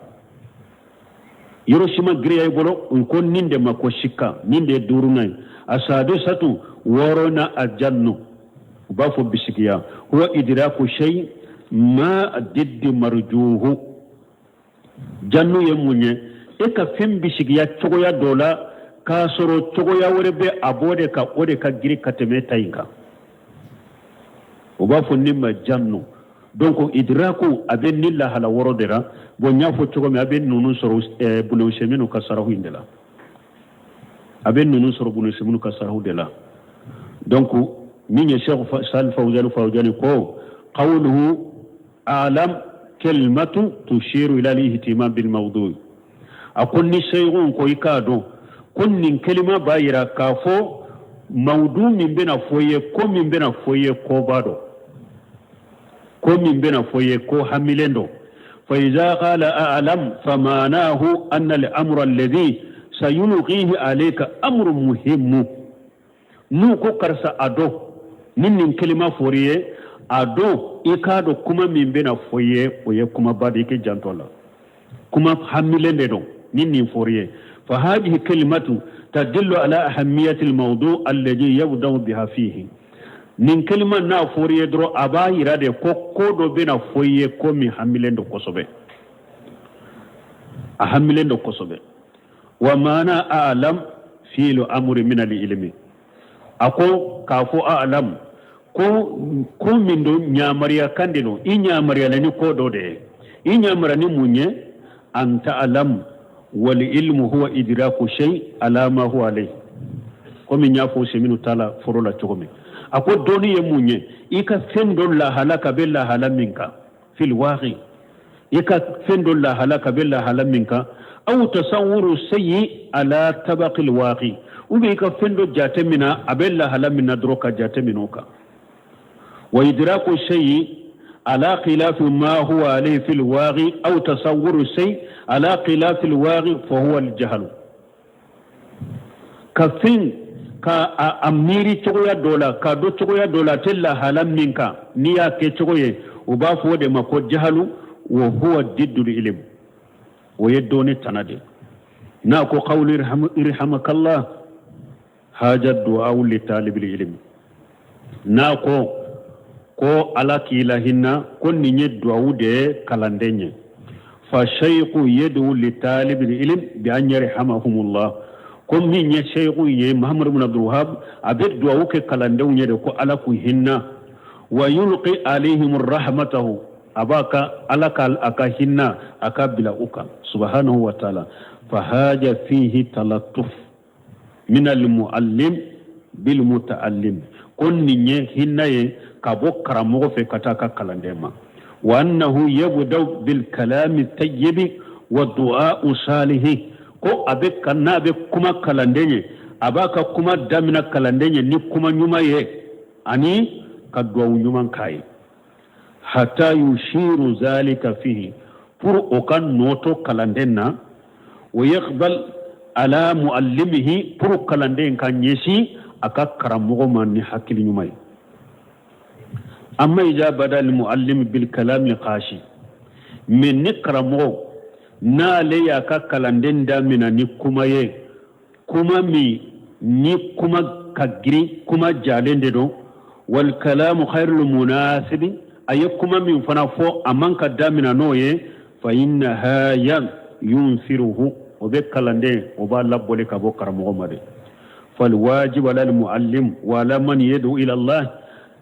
Yɔrɔ si ma giriya i bolo, u ko nin de ma ko sikka. Nin de ye duurunan ye. A sadisatu, wɔɔrɔnan, a jannu, u b'a fɔ bisigiya, huwa idraku shay ma diddi marjuhu. Jannu ye mun ye? E ka fɛn bisigiya cogoya dɔ la k'a sɔrɔ cogoya wɛrɛ bɛ a b'o de kan, o de ka giri ka tɛmɛ ta in kan, u b'a fɔ nin ma jannu. Donc idraku a bɛ ni lahala wɔɔrɔ de la. Bon, n y'a fɔ cogo min, a bɛ ninnu sɔrɔ Bun Useminu ka sarahu in de la. A bɛ ninnu sɔrɔ Bun Useminu ka sarahu de la. Donc min ye Cheikh Sal Fawzani Fawzani ko qawluhu alam kalimatu tushiru ila al-ihtimam bil mawdu. A ko ni seyikun ko i k'a dɔn ko nin kelima b'a yira k'a fɔ mawdu min bɛna fɔ i ye, ko min bɛna fɔ i ye, koba dɔ, ko min bɛna fɔ i ye, ko hamilen dɔ. فإذا قال أعلم فمعناه أن الأمر الذي سيلقيه عليك أمر مهم. N'u ko karisa a dɔn, ni nin kelima fɔr'i ye, a dɔn i k'a dɔn kuma min bɛna fɔ i ye, o ye kumaba de ye, i k'i janto a la, kuma hamilen de don ni nin fɔr'i ye. فهذه كلمة تدل على أهمية الموضوع الذي يبدأ بها فيه. Nin kelima n'a fɔr'i ye dɔrɔn, a b'a yira de ko ko dɔ bɛna fɔ i ye, ko min hamilen don kosɛbɛ, a hamilen don kosɛbɛ. ومعنى أعلم فعل أمر من العلم. A ko k'a fɔ alam, ko ko min don, ɲamariya kan de don, i ɲamariyala ni ko dɔ de ye. I ɲamariya ni mun ye? أن تعلم، والعلم هو إدراك شيء على ما هو عليه. Komi n y'a fɔ seminu ta la fɔlɔ la cogo min, a ko dɔnni ye mun ye? I ka fɛn dɔ lahala ka bɛ lahala min kan في الواقع, i ka fɛn dɔ lahala ka bɛ lahala min kan, أو تصور شيء على طبق الواقع. Ou bien i ka fɛn dɔ jate minɛ a bɛ lahala min na dɔrɔn ka jate minɛ o kan. Wa idraku shay'i ala khilafi ma huwa alayhi fil waqi aw tasawwuru shay ala khilafi al waqi fa huwa al jahlu. Ka fɛn ka a miiri cogoya dɔ la, k'a dɔn cogoya dɔ la, a tɛ lahala min kan, n'i y'a kɛ cogo ye, u b'a fɔ o de ma ko jahalu. Wa huwa diddul ilim, o ye dɔnni tana de. N'a ko qawlu irhamakallah haja du'a li talibil ilm, n'a ko ko Ala k'i lahinna, ko nin ye duwawu de ye kalanden ye. Fa shaykhu yad'u li talibil ilm bi an yarhamahumullah, ko min ye shaykhu ye Muhammad ibn Abdul Wahhab, a bɛ duwawu kɛ kalandenw ye de ko Ala k'u hinna. Wa yulqi alayhim rahmatahu, a b'a ka Ala ka a ka hinna a ka bila u kan subhanahu wa ta'ala. Fa haja fihi talattuf min almuallim bil mutaallim, ko nin ye hinna ye ka bɔ karamɔgɔ fɛ ka taa ka kalanden ma. Wa annahu yabda'u bil kalami tayyibi wa du'a'u salihi, ko a bɛ ka n'a bɛ kuma kalanden ye, a b'a ka kuma damina kalanden ye ni kuma ɲuman ye ani ka duwawu ɲuman k'a ye. Hatta yushiru zalika fihi, pour o ka nɔ to kalanden na. Wa yaqbal ala muallimihi, pour kalanden ka ɲɛsin a ka karamɔgɔ ma ni hakili ɲuman ye. Amma iza bada al muallim bil kalami qashi, mais ni karamɔgɔ n'ale y'a ka kalanden damina ni kuma ye, kuma min ni kuma ka girin, kuma jalen de don, wal kalamu khairul munasibi, a ye kuma min fana fɔ a man ka damina n'o ye, fa inna haya yunfiruhu, o bɛ kalanden o b'a labɔli ka bɔ karamɔgɔ ma de. Fal wajibu ala al muallim wa ala man yad'u ila Allah,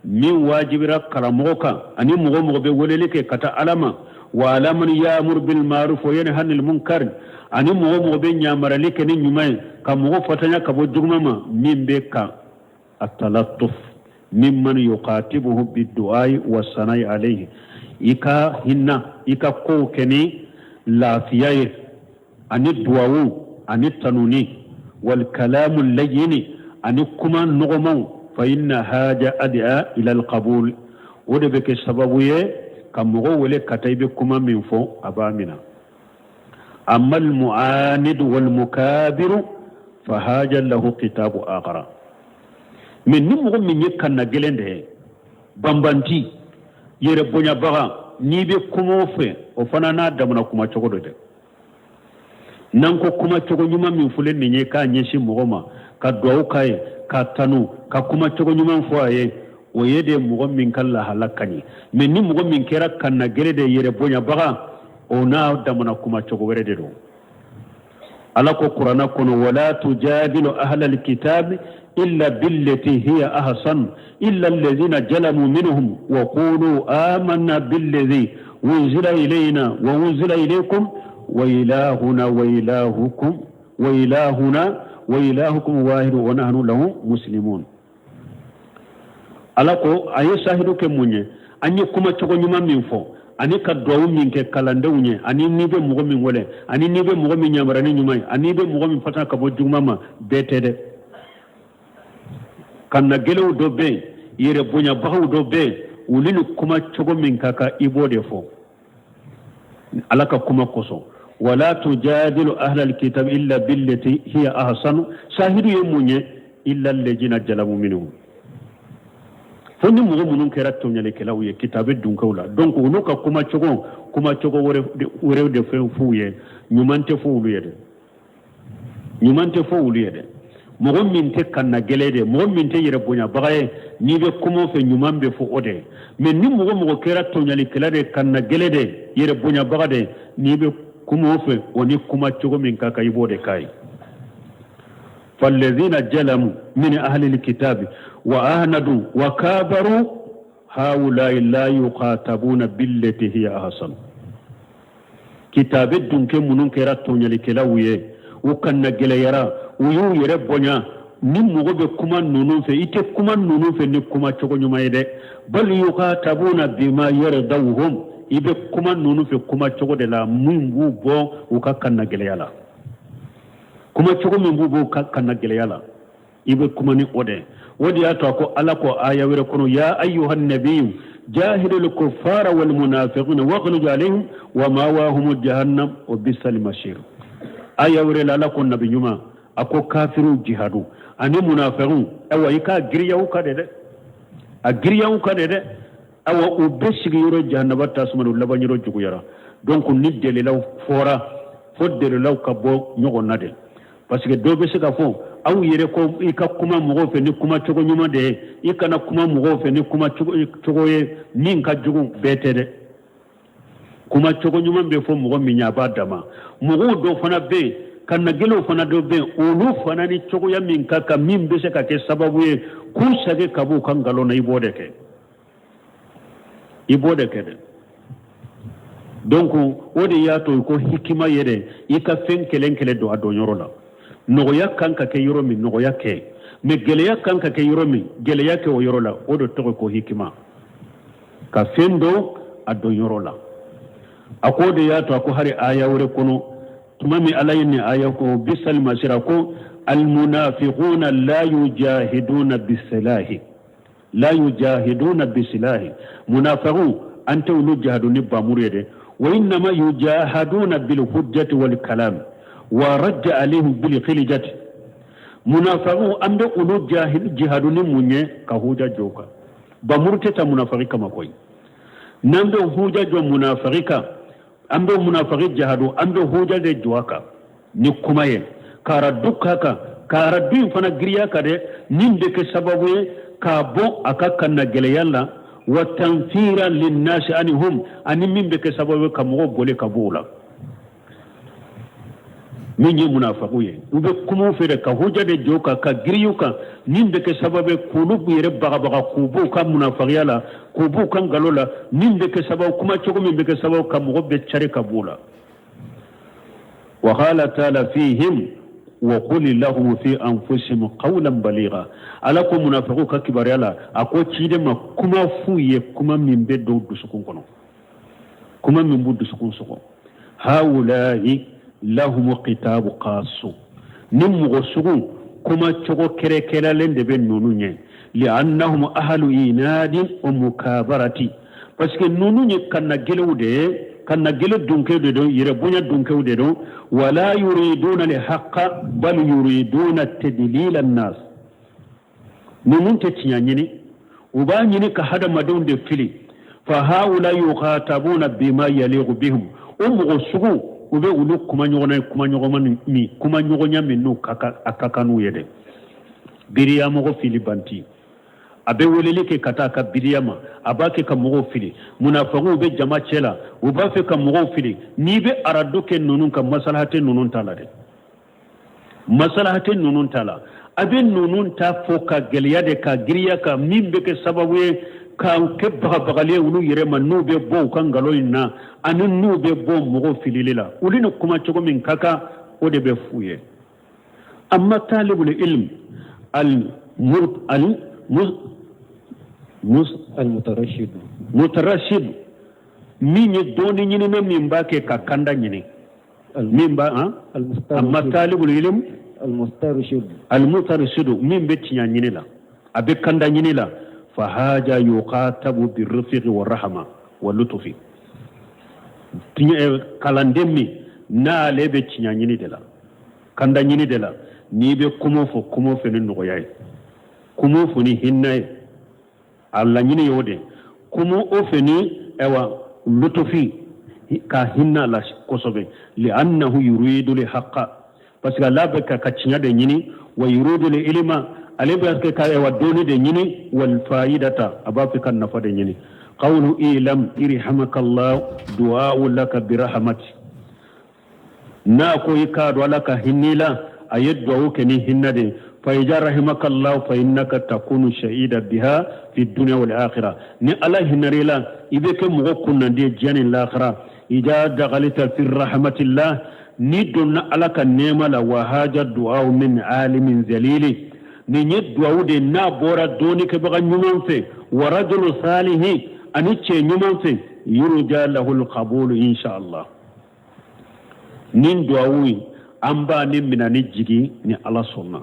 min wajibira karamɔgɔ kan ani mɔgɔ mɔgɔ bɛ weleli kɛ ka taa Ala ma, wa ala man ya'muru bil ma'ruf wa yanha anil munkar, ani mɔgɔ mɔgɔ bɛ ɲamarali kɛ ni ɲuman ye ka mɔgɔ fatanya ka bɔ juguman ma, min bɛ kan atalattuf mimman yuqatibuhu biddu'ai wa sana'i alayhi, i ka hinna, i ka kow kɛ ni lafiya ye ani duwawu ani tanuni, wal kalamu layyini, ani kuma nɔgɔmanw, fa inna haja ad'a ila alqabul, o de bɛ kɛ sababu ye ka mɔgɔ wele ka taa i bɛ kuma min fɔ a b'a mina. Amma almu'anid wal mukabiru fa haja lahu kitabu akhara, mais ni mɔgɔ min ye kanna gɛlɛn de ye, banbanti, yɛrɛ bonyabaga, n'i bɛ kuma o fɛ, o fana n'a damana kuma cogo dɔ dɛ. N'an ko kuma cogo ɲuman min fɔlen nin ye k'a ɲɛsin mɔgɔ ma, ka duwawu k'a ye, ka tanu, ka kuma cogo ɲuman fɔ a ye, o ye de mɔgɔ min ka lahala ka ɲi. Mais ni mɔgɔ min kɛra kannagɛlɛ de, yɛrɛ bonyabaga, o n'a damana kuma cogo wɛrɛ de don. Ala ko kuranna kɔnɔ: wala tujadilu ahlal kitabi illa billati hiya ahsan illa alladhina jalamu minhum wa qulu amanna billadhi unzila ilayna wa unzila ilaykum wa ilahuna wa ilahukum wa ilahuna wa ilahukum wahid wa nahnu lahu muslimun. Ala ko a ye sahidu kɛ mun ye? An ye kuma cogo ɲuman min fɔ ani ka duwawu min kɛ kalandenw ye, ani n'i bɛ mɔgɔ min wele, ani n'i bɛ mɔgɔ min yamaru ni ɲuman ye, ani n'i bɛ mɔgɔ min fata ka bɔ juguman ma, bɛɛ tɛ dɛ. Kannagɛlɛw dɔ bɛ yen, yɛrɛ bonyabagaw dɔ bɛ yen, olu ni kuma cogo min ka kan, i b'o de fɔ Ala ka kuma kosɔn. Wala tujadilu ahlal kitab illa billati hiya ahsanu, sahidu ye mun ye? Illa alladhina jalamu minhum, fo ni mɔgɔ minnu kɛra tɔɲɔlikɛlaw ye kitabe dunkew la. Donc olu ka kuma cogo, kuma cogo wɛrɛ de fɛn f'u ye, ɲuman tɛ fɔ olu ye dɛ, ɲuman tɛ fɔ olu ye dɛ. Mɔgɔ min tɛ kannagɛlɛ de, mɔgɔ min tɛ yɛrɛ bonyabaga ye, n'i bɛ kuma o fɛ, ɲuman bɛ fɔ o de ye. Mais ni mɔgɔ mɔgɔ kɛra tɔɲɔlikɛla de, kannagɛlɛ de, yɛrɛ bonyabaga de, n'i bɛ kuma o fɛ, o ni kuma cogo min ka kan, i b'o de k'a ye. Fallazina jalamu min ahlil kitabi wa ahnadu wa kabaru haulai la yuqatabuna billati hiya ahsan. Kitabe dunke minnu kɛra tɔɲɔlikɛlaw ye, u kanna gɛlɛyara, u y'u yɛrɛ bonya, ni mɔgɔ bɛ kuma ninnu fɛ, i tɛ kuma ninnu fɛ ni kuma cogo ɲuman ye dɛ. Bal yuqatabuna bima yardawhum, i bɛ kuma ninnu fɛ kuma cogo de la min b'u bɔ u ka kanna gɛlɛya la, kuma cogo min b'u bɔ u ka kanna gɛlɛya la. I bɛ kuma ni o de ye. O de y'a to a ko Ala ko aya wɛrɛ kɔnɔ, ya ayyuhan nabiyyu jahidil kuffara wal munafiqina waghluz alayhim wa ma'wahum jahannam wa bisal masir. Aya wɛrɛ la, Ala ko nabi ɲuman, a ko kafiriw jihadu ani munafiqu, awa i ka giriya u kan de dɛ, a giriya u kan de dɛ. Awa u bɛ sigi yɔrɔ jahanaba tasuma, u laban yɔrɔ juguyara. Donc ni dalilaw fɔra, fo dalilaw ka bɔ ɲɔgɔn na de, parce que dɔw bɛ se ka fɔ aw yɛrɛ ko i ka kuma mɔgɔw fɛ ni kuma cogo ɲuman de ye, i kana kuma mɔgɔw fɛ ni kuma cogo ye min ka jugu. Bɛɛ tɛ dɛ. Kuma cogo ɲuman bɛ fɔ mɔgɔ min ye, a b'a dama. Mɔgɔw dɔw fana bɛ yen, kannagɛlɛw fana dɔ bɛ yen, olu fana ni cogoya min ka kan, min bɛ se ka kɛ sababu ye k'u segin ka bɔ u ka nkalon na, i b'o de kɛ, i b'o de kɛ dɛ. Donc o de y'a to ko hikima yɛrɛ, i ka fɛn kelen kelen don a donyɔrɔ la. Nɔgɔya kan ka kɛ yɔrɔ min, nɔgɔya kɛ, mais gɛlɛya kan ka kɛ yɔrɔ min, gɛlɛya kɛ o yɔrɔ la. O de tɔgɔ ko hikima, ka fɛn don a donyɔrɔ la. A ko o de y'a to a ko hali aya wɛrɛ kɔnɔ, tuma min Ala ye nin aya ko bisal masira, ko almunafiquna la yujahiduna bisilahi, la yujahiduna bisilahi. Munafiqu, an tɛ olu jihadu ni bamuru ye dɛ. Wa innama yujahaduna bil hujjati wal kalam wa rajja alayhim bil khilijati. Munafiqu, an bɛ olu jihadu ni mun ye? Ka huja jɔ u kan. Bamuru tɛ ta munafiki kama koyi. N'an bɛ huja jɔ munafiki kan, an bɛ munafiki jihadu, an bɛ huja de jɔ a kan ni kuma ye, ka radu k'a kan, ka radu in fana giriya kan dɛ, min bɛ kɛ sababu ye k'a bɔ a ka kanna gɛlɛya la, wa tanfira linnasi anhum, ani min bɛ kɛ sababu ye ka mɔgɔw boli ka bɔ u la. Min ye munafaku ye, u bɛ kuma u fɛ de, ka huja de jɔ kan, ka giriya u kan, min bɛ kɛ sababu ye k'olu yɛrɛ bagabaga, k'u b'u ka munafakiya la, k'u b'u ka nkalon la, min bɛ kɛ sababu, kuma cogo min bɛ kɛ sababu ka mɔgɔ bɛɛ cari ka b'u la. Wa qala taala fihim wa qul lahum fi anfusihim qawlan baligha. Ala ko munafaku ka kibaruya la, a ko ciden ma, kuma f'u ye, kuma min bɛ don dusukun kɔnɔ, kuma min b'u dusukun sɔgɔ. Haulahi lahum kitabu qasu, ni mɔgɔ sugu kuma cogo kɛrɛkɛrɛlen de bɛ ninnu ɲɛ. Li'annahum ahlu inadin wa mukabarati, parce que ninnu ye kannagɛlɛw de ye, kannagɛlɛ dunkew de don, yɛrɛ bonya dunkew de don. Wala yuriduna li haqqa bal yuriduna tadlila an-nas. Ninnu tɛ tiɲɛ ɲini, u b'a ɲini ka hadamadenw de fili. Fa haula yukhatabuna bima yaliqu bihim. O mɔgɔ sugu, u bɛ olu kuma ɲɔgɔn na, kuma ɲɔgɔn min, kuma ɲɔgɔnya min n'u ka kan, a ka kan n'u ye dɛ. Biriya mɔgɔ fili banti, a bɛ weleli kɛ ka taa a ka biriya ma, a b'a kɛ ka mɔgɔw fili. Munafagiw bɛ jama cɛ la, u b'a fɛ ka mɔgɔw fili. N'i bɛ aradu kɛ ninnu kan, masalaha tɛ ninnu ta la dɛ, masalaha tɛ ninnu ta la. A bɛ ninnu ta fɔ ka gɛlɛya de, ka giriya ka min bɛ kɛ sababu ye ka kɛ bagabagali ye olu yɛrɛ ma, n'u bɛ bɔ u ka nkalon in na, ani n'u bɛ bɔ mɔgɔw filili la. Olu ni kuma cogo min ka kan, o de bɛ f'u ye. Amma talibul ilm al al mus al mutarashid, mutarashid, min ye dɔnni ɲinina, min b'a kɛ ka kanda ɲini, min b'a amma talibul ilm al-mustarshid, al-mustarshid, min bɛ tiɲɛ ɲini la, a bɛ kanda ɲini la. Fa haja yuqatabu birrifiqi wa rahama wa lutufi. Kalanden min n'ale bɛ tiɲɛ ɲini de la, kanda ɲini de la, n'i bɛ kuma fɔ, kuma fɛ ni nɔgɔya ye, kuma fɔ ni hinɛ ye, a laɲini y'o de, kuma o fɛ ni ayiwa lutufi, ka hinɛ a la kosɛbɛ. Li'annahu yuridu li haqqa, parce que ale bɛ ka tiɲɛ de ɲini. Wa yuridu li ilma, ale bɛ kɛ ka ayiwa dɔnni de ɲini. Wal faidata, a b'a fɛ ka nafa de ɲini. Qawlu ilam irhamakallah du'a'u laka birahmati. N'a ko i k'a dɔn Ala ka hinɛ la, a ye duwawu kɛ ni hinɛ de. Fa iza rahimakallahu fa innaka takunu shahida biha fi dunya wal akhirah. Ni Ala hinɛr'i la, i bɛ kɛ mɔgɔ kunnandi ye diɲɛ ni lahara. Iza dagalita fi rahmatillah, ni donna Ala ka nɛɛma la. Wa haja du'a min alimin zalili, nin ye duwawu de n'a bɔra dɔnnikɛbaga ɲuman fɛ, wa rajulu salihi, ani cɛ ɲuman fɛ, yurja lahul qabulu insha Allah. Nin duwawu in, an b'a ni minɛ ni jigi ni Ala sɔnna.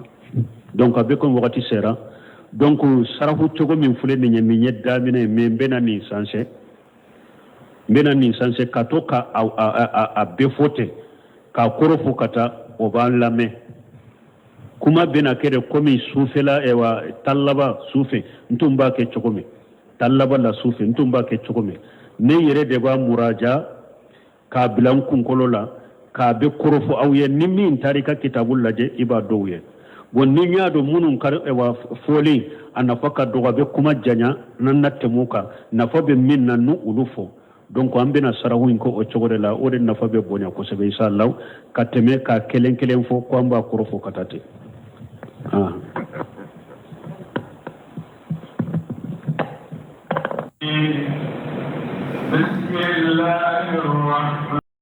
Donc a bɛ komi wagati sera. Donc sarahu cogo min filɛ nin ye, nin ye daminɛ ye, mais n bɛna nin changer, n bɛna nin changer ka to ka a bɛɛ fɔ ten, k'a kɔrɔ fɔ ka taa, o b'an lamɛn. Kuma bɛna kɛ de komi sufɛla, ɛwa, talaba sufɛ n tun b'a kɛ cogo min, talaba la sufɛ n tun b'a kɛ cogo min, ne yɛrɛ de b'a muraja k'a bila n kunkolo la k'a bɛ kɔrɔfɔ aw ye. Ni min taara i ka kitabu lajɛ, i b'a dɔw ye. Bon, ni n y'a dɔn minnu ka ɛwa fɔlen a nafa ka dɔgɔ, a bɛ kuma janya n'an na tɛmɛ o kan, nafa bɛ min na n'u olu fɔ. Donc an bɛna sarahu in kɛ o cogo de la. O de nafa bɛ bonya kosɛbɛ, inshallah, ka tɛmɛ k'a kelen kelen fɔ ko an b'a kɔrɔ fɔ ka taa ten. Ah.